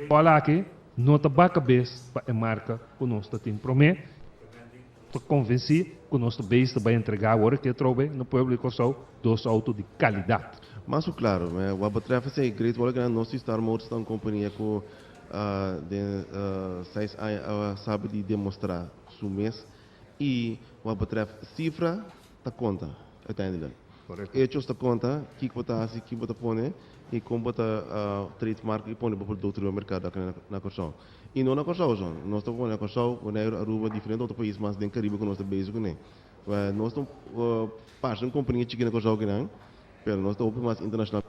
Paul aki no ta baka bes pa e marka ku nos ta tin promé. Ta konvensí ku nos ta beis ta bai entregá awor aki atrobe na pueblo di Kòrsou dos outo di kalidat. Mas ku klaro, wak betreft esei Great Wall Gran nos di Star Motors ta un kompania ku den seis aña a sabi di demostrá su mes i wak betreft sifra ta konta uiteindelijk. Hechos ta konta kiko bo ta hasi, kiko bo ta pone i kon bo ta trademark i pone bo produkto riba merkado aki na Kòrsou. I no na Kòrsou so, nos ta pone na Kòrsou, Boneiru, Aruba, diferente otro pais mas den Karibe ku nos ta bezig kuné. Nos ta parse un kompania chiki na Kòrsou kinan, pero nos ta hopi mas internashonal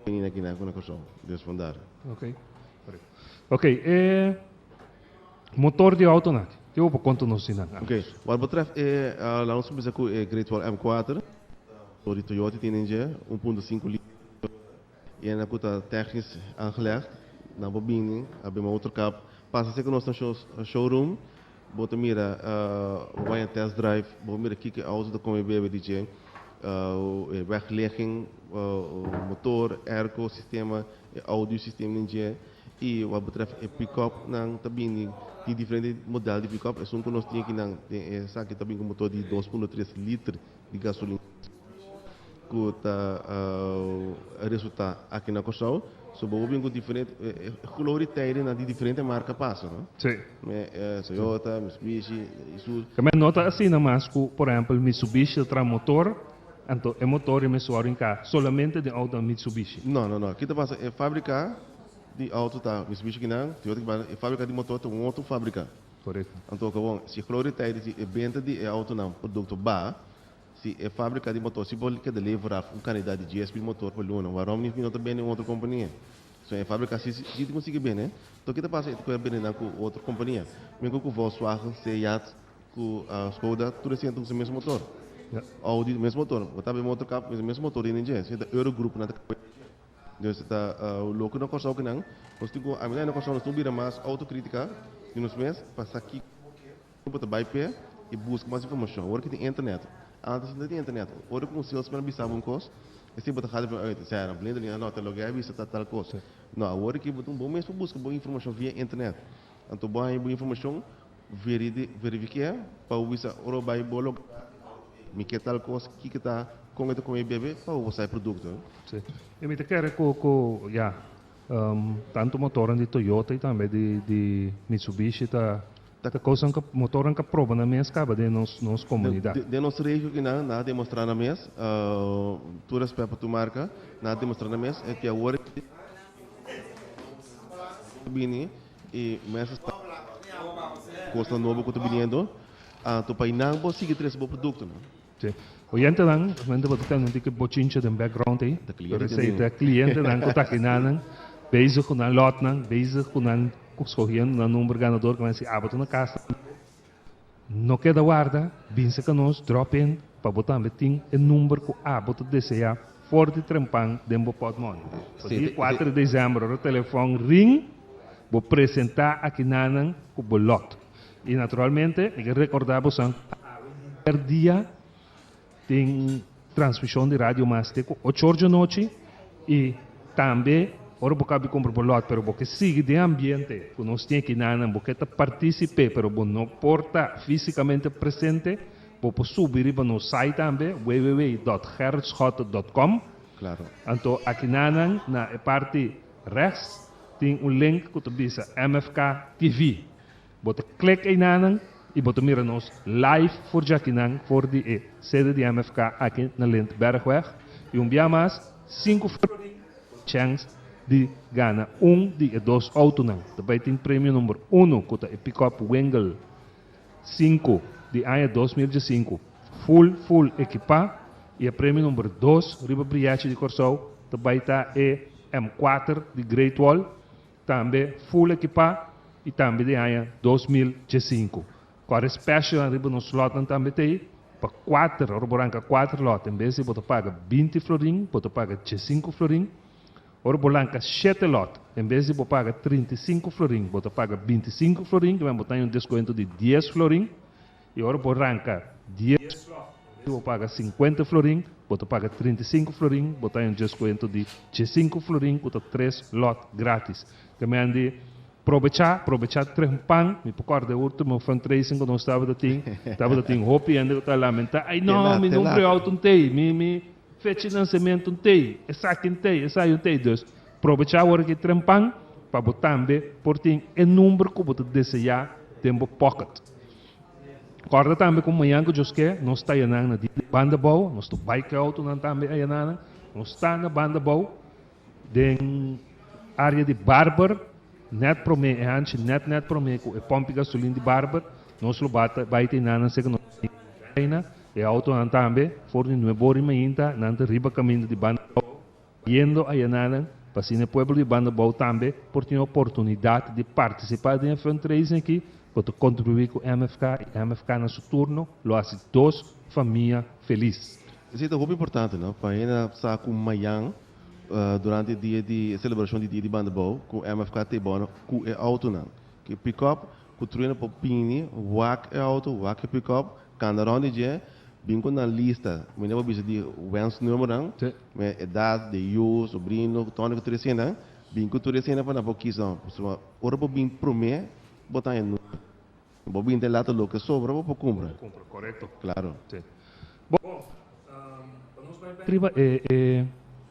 kinan ku na Kòrsou. Dus vandaar. Oké. Oké, e motor di outonan, ke bo por konta nos di nan? Oké, wat betreft e, laat nos kuminsá ku e Great Wall M4, motor di Toyota tin den dje, 1.5 liter, i ena ku ta technisch aangelegd, nan por bini, a bin motorkap, pasa serka nos na showroom, bo ta mira, bo bai na test drive, bo mira kiko e auto ta kome bebe di dje, e wegligging, motor, airco, sistema, e audio system den dje y wat betreft e pick-up nan ta bini tin diferente model di pick-up esun cu nos tin aki nan den e esaki ta bini cu motor di 2.3 liter di gasolina cu ta resulta aki na Corsou so bo por bini cu diferente gloria tijden nan di diferente marca pasa no Toyota, Mitsubishi, Isuzu. Tambe no ta asina mas cu por ehempel Mitsubishi ta traha motor. Anto e motor i mes wòrdu hinká solamente den outonan Mitsubishi? No, no, no. Ki ta pasa? E fábrika di outo ta Mitsubishi kinan, Toyota kinan, e fábrika di motor ta un otro fábrika. Korekto. Anto kobon, si Gloria ta di e benta di e outonan produkto ba, si e fábrika di motor si por keda levera un kantidat di 10.000 motor pa luna, warom mi no ta bende un otro kompania? So e fábrika si si ta konsigi bende, anto ki ta pasa? E ta kue bende nan ku otro kompania. Miko ku Volkswagen, Seat, Ku Skoda tur esei ta usa mes motor. Audi mes motor. Bo ta bay motor kap mes motor den dje. Esei ta Eurogroup nan ta kaba den dje. Dus ta loke na Kòrsou kinan nos tin ku ami na Kòrsou nos tin ku bira mas outokritika di nos mes pa sa kiko bo ta bay p'e i buska mas informashon. Awor ki tin internet. Antes no tin internet. Ora ku un salesman a bisa bo un kos esei bo ta hala from uit. Sera blindeling a nota loke a bisa ta tal kos. No awor ki bo tin bo mes por buska bo informashon via internet. Anto bo haña bo informashon. Verifiké pa bo bisa ora bo bai bo lo mi ke tal kos, kiko ta, kon e ta kome bebe pa bo sa e produkto. Sí. I mi ta kere ku ku ya tantu motornan di Toyota i tambe di di Mitsubishi ta ta kosnan ku motornan ku a proba nan mes kaba den nos nos komunidat. Den nos regio kinan nan a demostrá nan mes, tur rèspèt pa tur marka, nan a demostrá nan mes e ke awor bini E mester sta kosnan nobo ku ta biniendo, anto pa einan bo sigui trese bo produktonan. Sí. Oyentenan, mente bo ta tende un tiki bochincha den background ei, Ta pero kliente esei tin. ta klientenan ku ta akinanan, bezig ku nan lòtnan, bezig ku nan skohiendo nan number ganador, ku nan si abo ta na kas tambe. No keda warda, bin serka nos, drop in, pa bo tambe tin e number ku abo ta deseá for di trempan den bo pòtmòni. Pa dia kuater di desèmber ora telefòn ring, bo presentá akinanan ku bo lòt. I naturalmente mi ke rekordá bosan ku awe henter dia Tin transmishon di radio mas te ku ocho or djanochi i tambe ora bo kabi kumpra bo lòt pero bo ke sigui den ambiente ku nos tin akinanan bo ke ta partisip'é pero bo no por ta físikamente presente bo por subi riba nos site tambe www dòt gerritschotte dòt com Klaro. Anto akinanan na e parti rechts tin un link ku ta bisa MFK TV. Bo ta klik einanan y bo ta mira nos live for djakinan for di e sede di MFK aki na Lindbergweg. Y un bia mas, sinku florin bo chèns di gana un di e dos autonan. Ta bay tin premio number uno cu ta e pickup Wingle 5 di aña 2015 full full ekipa y e premio number dos riba briyachi di Corsou ta bay ta e M kuater di Great Wall tambe full ekipa. i tambe di aña 2015. Kòrda e specialnan riba nos lòtnan tambe ta ei pa kuater, ora bo ranka kuater lòt en bes di bo ta paga 20 florin bo ta paga 15 florin. Ora bo lanka shete lòt en bes di bo paga 35 florin bo ta paga 25 florin, kimen bo ta haña un deskuento di 10 florin. I ora bo ranka 10 lòt en bes di bo paga 50 florin bo ta paga 35 florin, bo ta haña un deskuento di 15 florin ku ta tres lòt grátis. Kimen di Probechá, probechá trempan, mi por kòrda e último fundraising ku nos tabata tin, tabata tin hopi hende ku ta lamentá, ai no, mi nombre auto n'tei, mi mi fecha di nansementu n'tei, esaki n'tei, esai n'tei. Dus, probechá awor aki trempan pa bo tambe por tin e number ku bo ta deseá den bo pocket. Kòrda tambe ku mañan ku Dios ke, nos ta ayanan na dia di Banda Bou, nos ta bai ku e autonan tambe ayananan, nos ta na Banda Bou, Den área di Barber, nèt promé e hanchi nèt nèt promé ku e pòmpi gasolin di Barber, nos lo bata bai te nan seka nos reina. E outonan tambe for di Nuebor i mainta nan ta riba kaminda di Banda Bou yendo ayanan pa asina e pueblo di Banda Bou tambe por tin oportunidat di partisipá den e fundraising aki ku ta kontribuí ku MFK i MFK na su turno lo hasi dos famia felis. Esei ta hopi importante no pa hende sa ku mayan durante e dia di e selebrashon di dia di Banda Bou ku MFK ta e bono ku e outonan. Ku e pikòp ku truena por bini wak e outo, wak e pikòp, kanda rònt di dje, bin ku nan lista. Mi no por bisa di wensnummernan, me edat, di yu, sobrino, tònde ku tur eseinan, bin ku tur eseinan pa nan por kisa. Pasobra ora bo bin promé bo ta haña number. Bo bin te later loke sobra bo por cumpra. Bo por cumpra, corecto. Claro. Sí. Bon, pa nos bai bek riba e e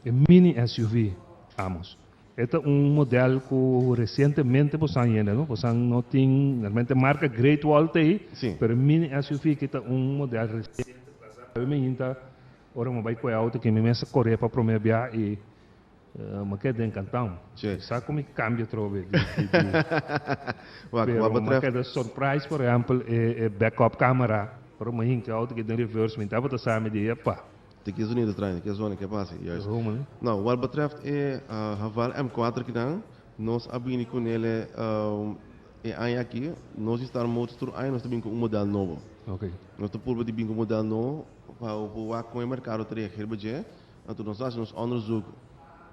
e mini SUV, Amos. E ta un model cu recientemente bo san yende, no? Bo san no tin, normalmente marca Great Wall ta ei, Sí. pero e mini SUV aki ta un model reciente. Awe mi hinta ora mi bai cu e auto aki mi mes a core pa prome bia y Ma keda encantao. Sí. Sa cu mi cambia atrobe di, di, di. Wak, Pero wat ma betreft. keda surprise, por ehempel, e, e backup camera. Ora mi hinca auto ki den reverse, mi tabata sa mi di, epa. Te ki zonido trae, ke zona, ke pasa, juist. Hoe man? Nou, wat betreft e Haval M4 kinan, nos a bini cu nele e aña aki, nos di Star Motors tur aña nos ta bini cu un model nobo. Ok. Nos ta purba di bini cu un model nobo pa por wak con e mercado ta reageer pa dje. Anto nos a hasi nos onderzoek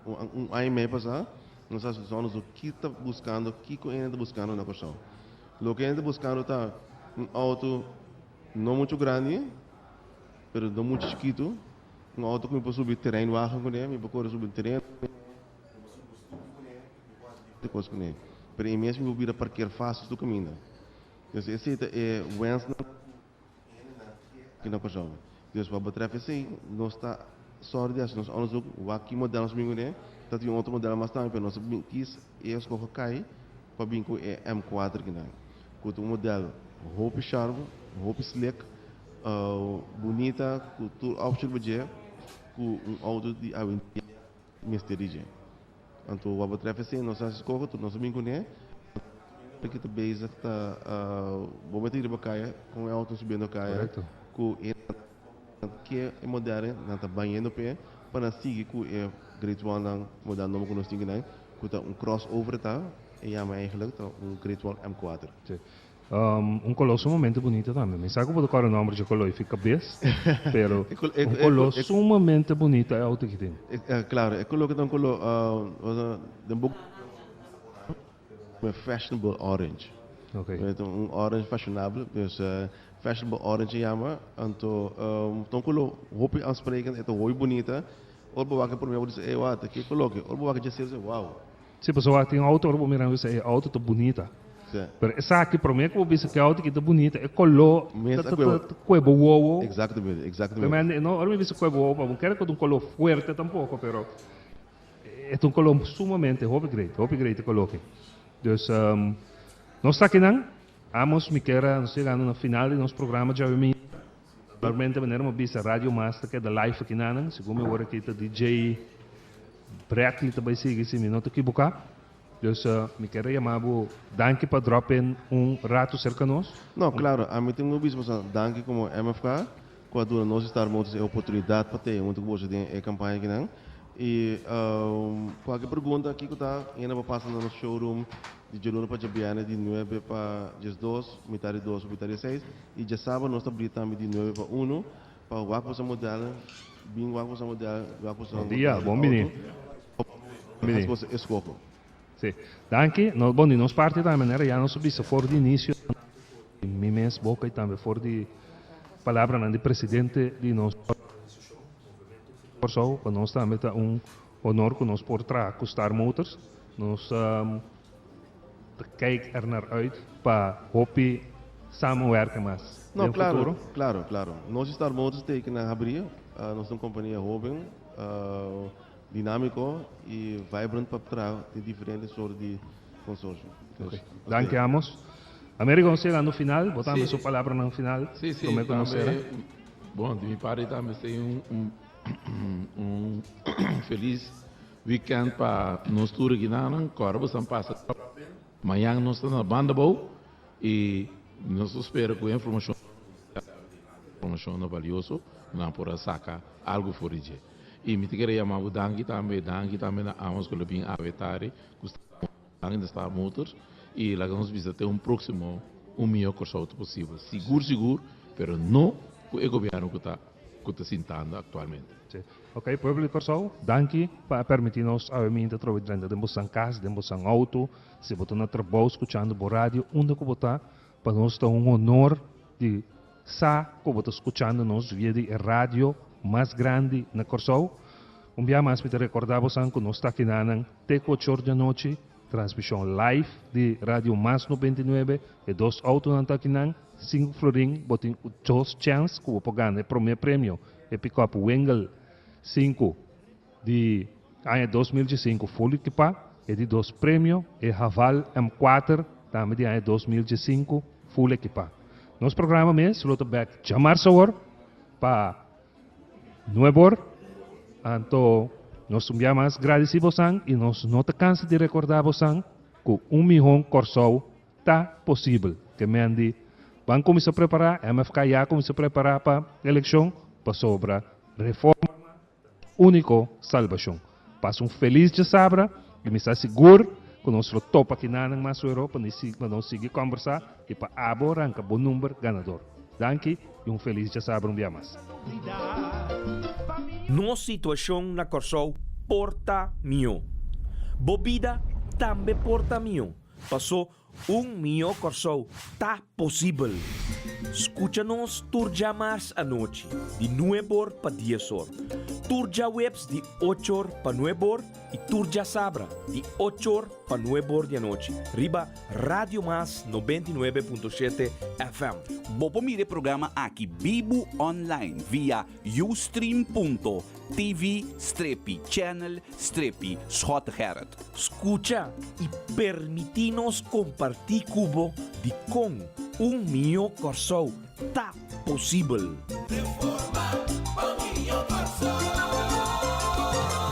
un aña i mei pasá, nos a hasi nos onderzoek ki ta buskando, kiko hende ta buskando na Kòrsou. Loke hende ta buskando ta un outo no muchu grandi, pero no muchu chikitu, un outo ku mi por subi tereinwagen kuné, mi por kore subi tereno kuné, mi por subi stupi kuné, mi por hasi diferente kos kuné. Pero e mes mi por bira parker fásil tur kaminda. Entonces esei ta e wensnan ku. Ki na Kòrsou. Dus wat betreft esei, nos ta sòru di hasi nos onderzoek wak ki model nos bin kuné. Ta tin otro model mas tambe, pero nos a bin kis e eskoho kai pa bin ku e M kuater kinan. Ku ta un model hopi sharp, hopi slick, bunita, ku tur option pa dje ku un outo di awendia mester di dje. Anto wat betreft esei nos a hasi skoho tur nos a bin kuné. Ki ta bezig ta bo mester riba kaya kon e outo subiendo kaya ku e ke e model nan ta bayendo p'e pa nan sigui ku e Great Wall nan model nobo ku nos tin kinan ku ta un crossover ta e yama eigenlijk ta un Great Wall M kuater. Un color sumamente bunita tambe. Mi sa cu bo ta corda nomber dje color y fi cabes, pero un color sumamente bunita e auto aki tin. Claro, e color ki ta un color den bo fashionable orange. Ok. Un orange fashionable, dus fashionable orange e yama. Anto ta un color hopi aansprekend, e ta hopi bunita. Ora bo wak e prome bo di ey wak, ta ki color aki? Ora bo wak e dje serio bo di wow. Si, pasobra tin auto ora bo mira bo bisa e auto ta bunita. Si. Pero esaki prome ku bo bisa ku e auto aki ta bunita e kolo Mes ta a kue ta kue bo wowo. Exactamente, exactamente. Pero no ora mi bisa kue bo wowo pa bo kere ku ta un kolo fuerte tampoko pero e ta un kolo sumamente hopi great, hopi great e kolo aki. Dus nos ta akinan, Amos mi kier a nos yegando na final di nos programa djawe mi. Normalmente manera mi a bisa Radio Mas ta keda live akinanan, segun mi wor aki ta DJ Bradley ta bai sigui si mi no ta ekiboká. Dus mi kier a yama bo danki pa drop in un rato serka nos. No, klaro, ami tin ku bisa boso danki komo MFK ku a duna nos di Star Motors e oportunidat pa tei huntu ku boso den e kampaña akinan. I kualke pregunta kiko ta, hende por pasa na nos showroom. Di djaluna pa djabièrnè di nuebe pa diesdos, mitar di dos pa mitar di seis, i djasabra nos ta bri tambe di nuebe pa unu pa wak boso modèl, bin wak boso modèl, wak boso Bon dia, modèl di bon bini. outo, Bon bini. hasi boso eskoho. Sí. Danki. No, bon, di nos parti tambe manera ya nos a bisa for di inicio di mi mes boca y tambe for di palabranan di presidente di nos organisacion Movemento Futuro Kòrsou, pa nos tambe ta un honor cu nos por traha cu Star Motors. Nos ta kijk er naar uit pa hopi samenwerken mas No, den claro, futuro. claro, claro. Nos di Star Motors teken a habri, nos ta un compania hoben, dinámiko i vibrant pa traha den diferente sort di konsorsio. Ok, danki Amos. Amerigo nos yegando final, bo tambe su palabranan final Sí, sí, prome ku nos sera. tambe, bon, di mi parti tambe esei un un un felis weekend pa nos tur akinanan. Kòrda boso a pasa mañan nos ta na banda bou i nos ta spera ku e informashon informashon valioso nan por a saka algu for di dje. I mi ta kere yama bo danki tambe, danki tambe na Amos ku lo bin awe tardi ku danki na Star Motors i laga nos bisa te un proximo un mihó Kòrsou ta posibel. Sigur sigur pero no ku e gobièrnu ku ta ku ta sintando aktualmente. Sí. Ok, pueblo di Kòrsou, danki pa a permití nos awe minta atrobe drenta den bosan kas, den bosan outo, si bo ta na trabou skuchando bo radio, unda ku bo ta, pa nos ta un honor di Sa ku bo ta skuchando nos via di e radio mas grandi na Kòrsou. Un bia mas mi ta rekordá bosan ku nos ta akinanan te ku ochor di anochi, transmishon live di Radio Mas 99. E dos outonan ta akinan, sinku florin, bo tin dos chèns ku bo por gana e promé premio, e pikòp Wingle sinku di aña 2015 full ekipá, e di dos premio, e Haval M4 tambe di aña 2015 full ekipá. Nos programa mes lo ta bek djamarsa awor pa nuebor, anto nos un bia mas gradisí bosan i nos no ta kansa di rekordá bosan ku un mihó Kòrsou ta posibel. Ke men di ban kuminsá prepará, MFK ya kuminsá prepará pa elekshon pasobra reforma Úniko salbashon. Pasa un felis djasabra i mi sa sigur ku nos lo topa kinanan mas wero pa pa nos sigui kòmbersá i pa abo ranka bo number ganador. Danki i un felis djasabra un bia mas. Nos situashon na Kòrsou por ta mihó. Bo bida tambe por ta mihó, pasó Un mihó Kòrsou ta posibel! Skucha nos tur djamars anochi di nuebor pa diesor, tur djaweps di ochor pa nuebor i tur djasabra di ochor pa nuebor di anochi riba Radio Mas 99.7 FM. Bo por mira e programa aki bibu online via ustream.tv strepi channel strepi Schottegerrit. Skucha i permití nos kompartí ku bo dikon un mihó Kòrsou ta posibel.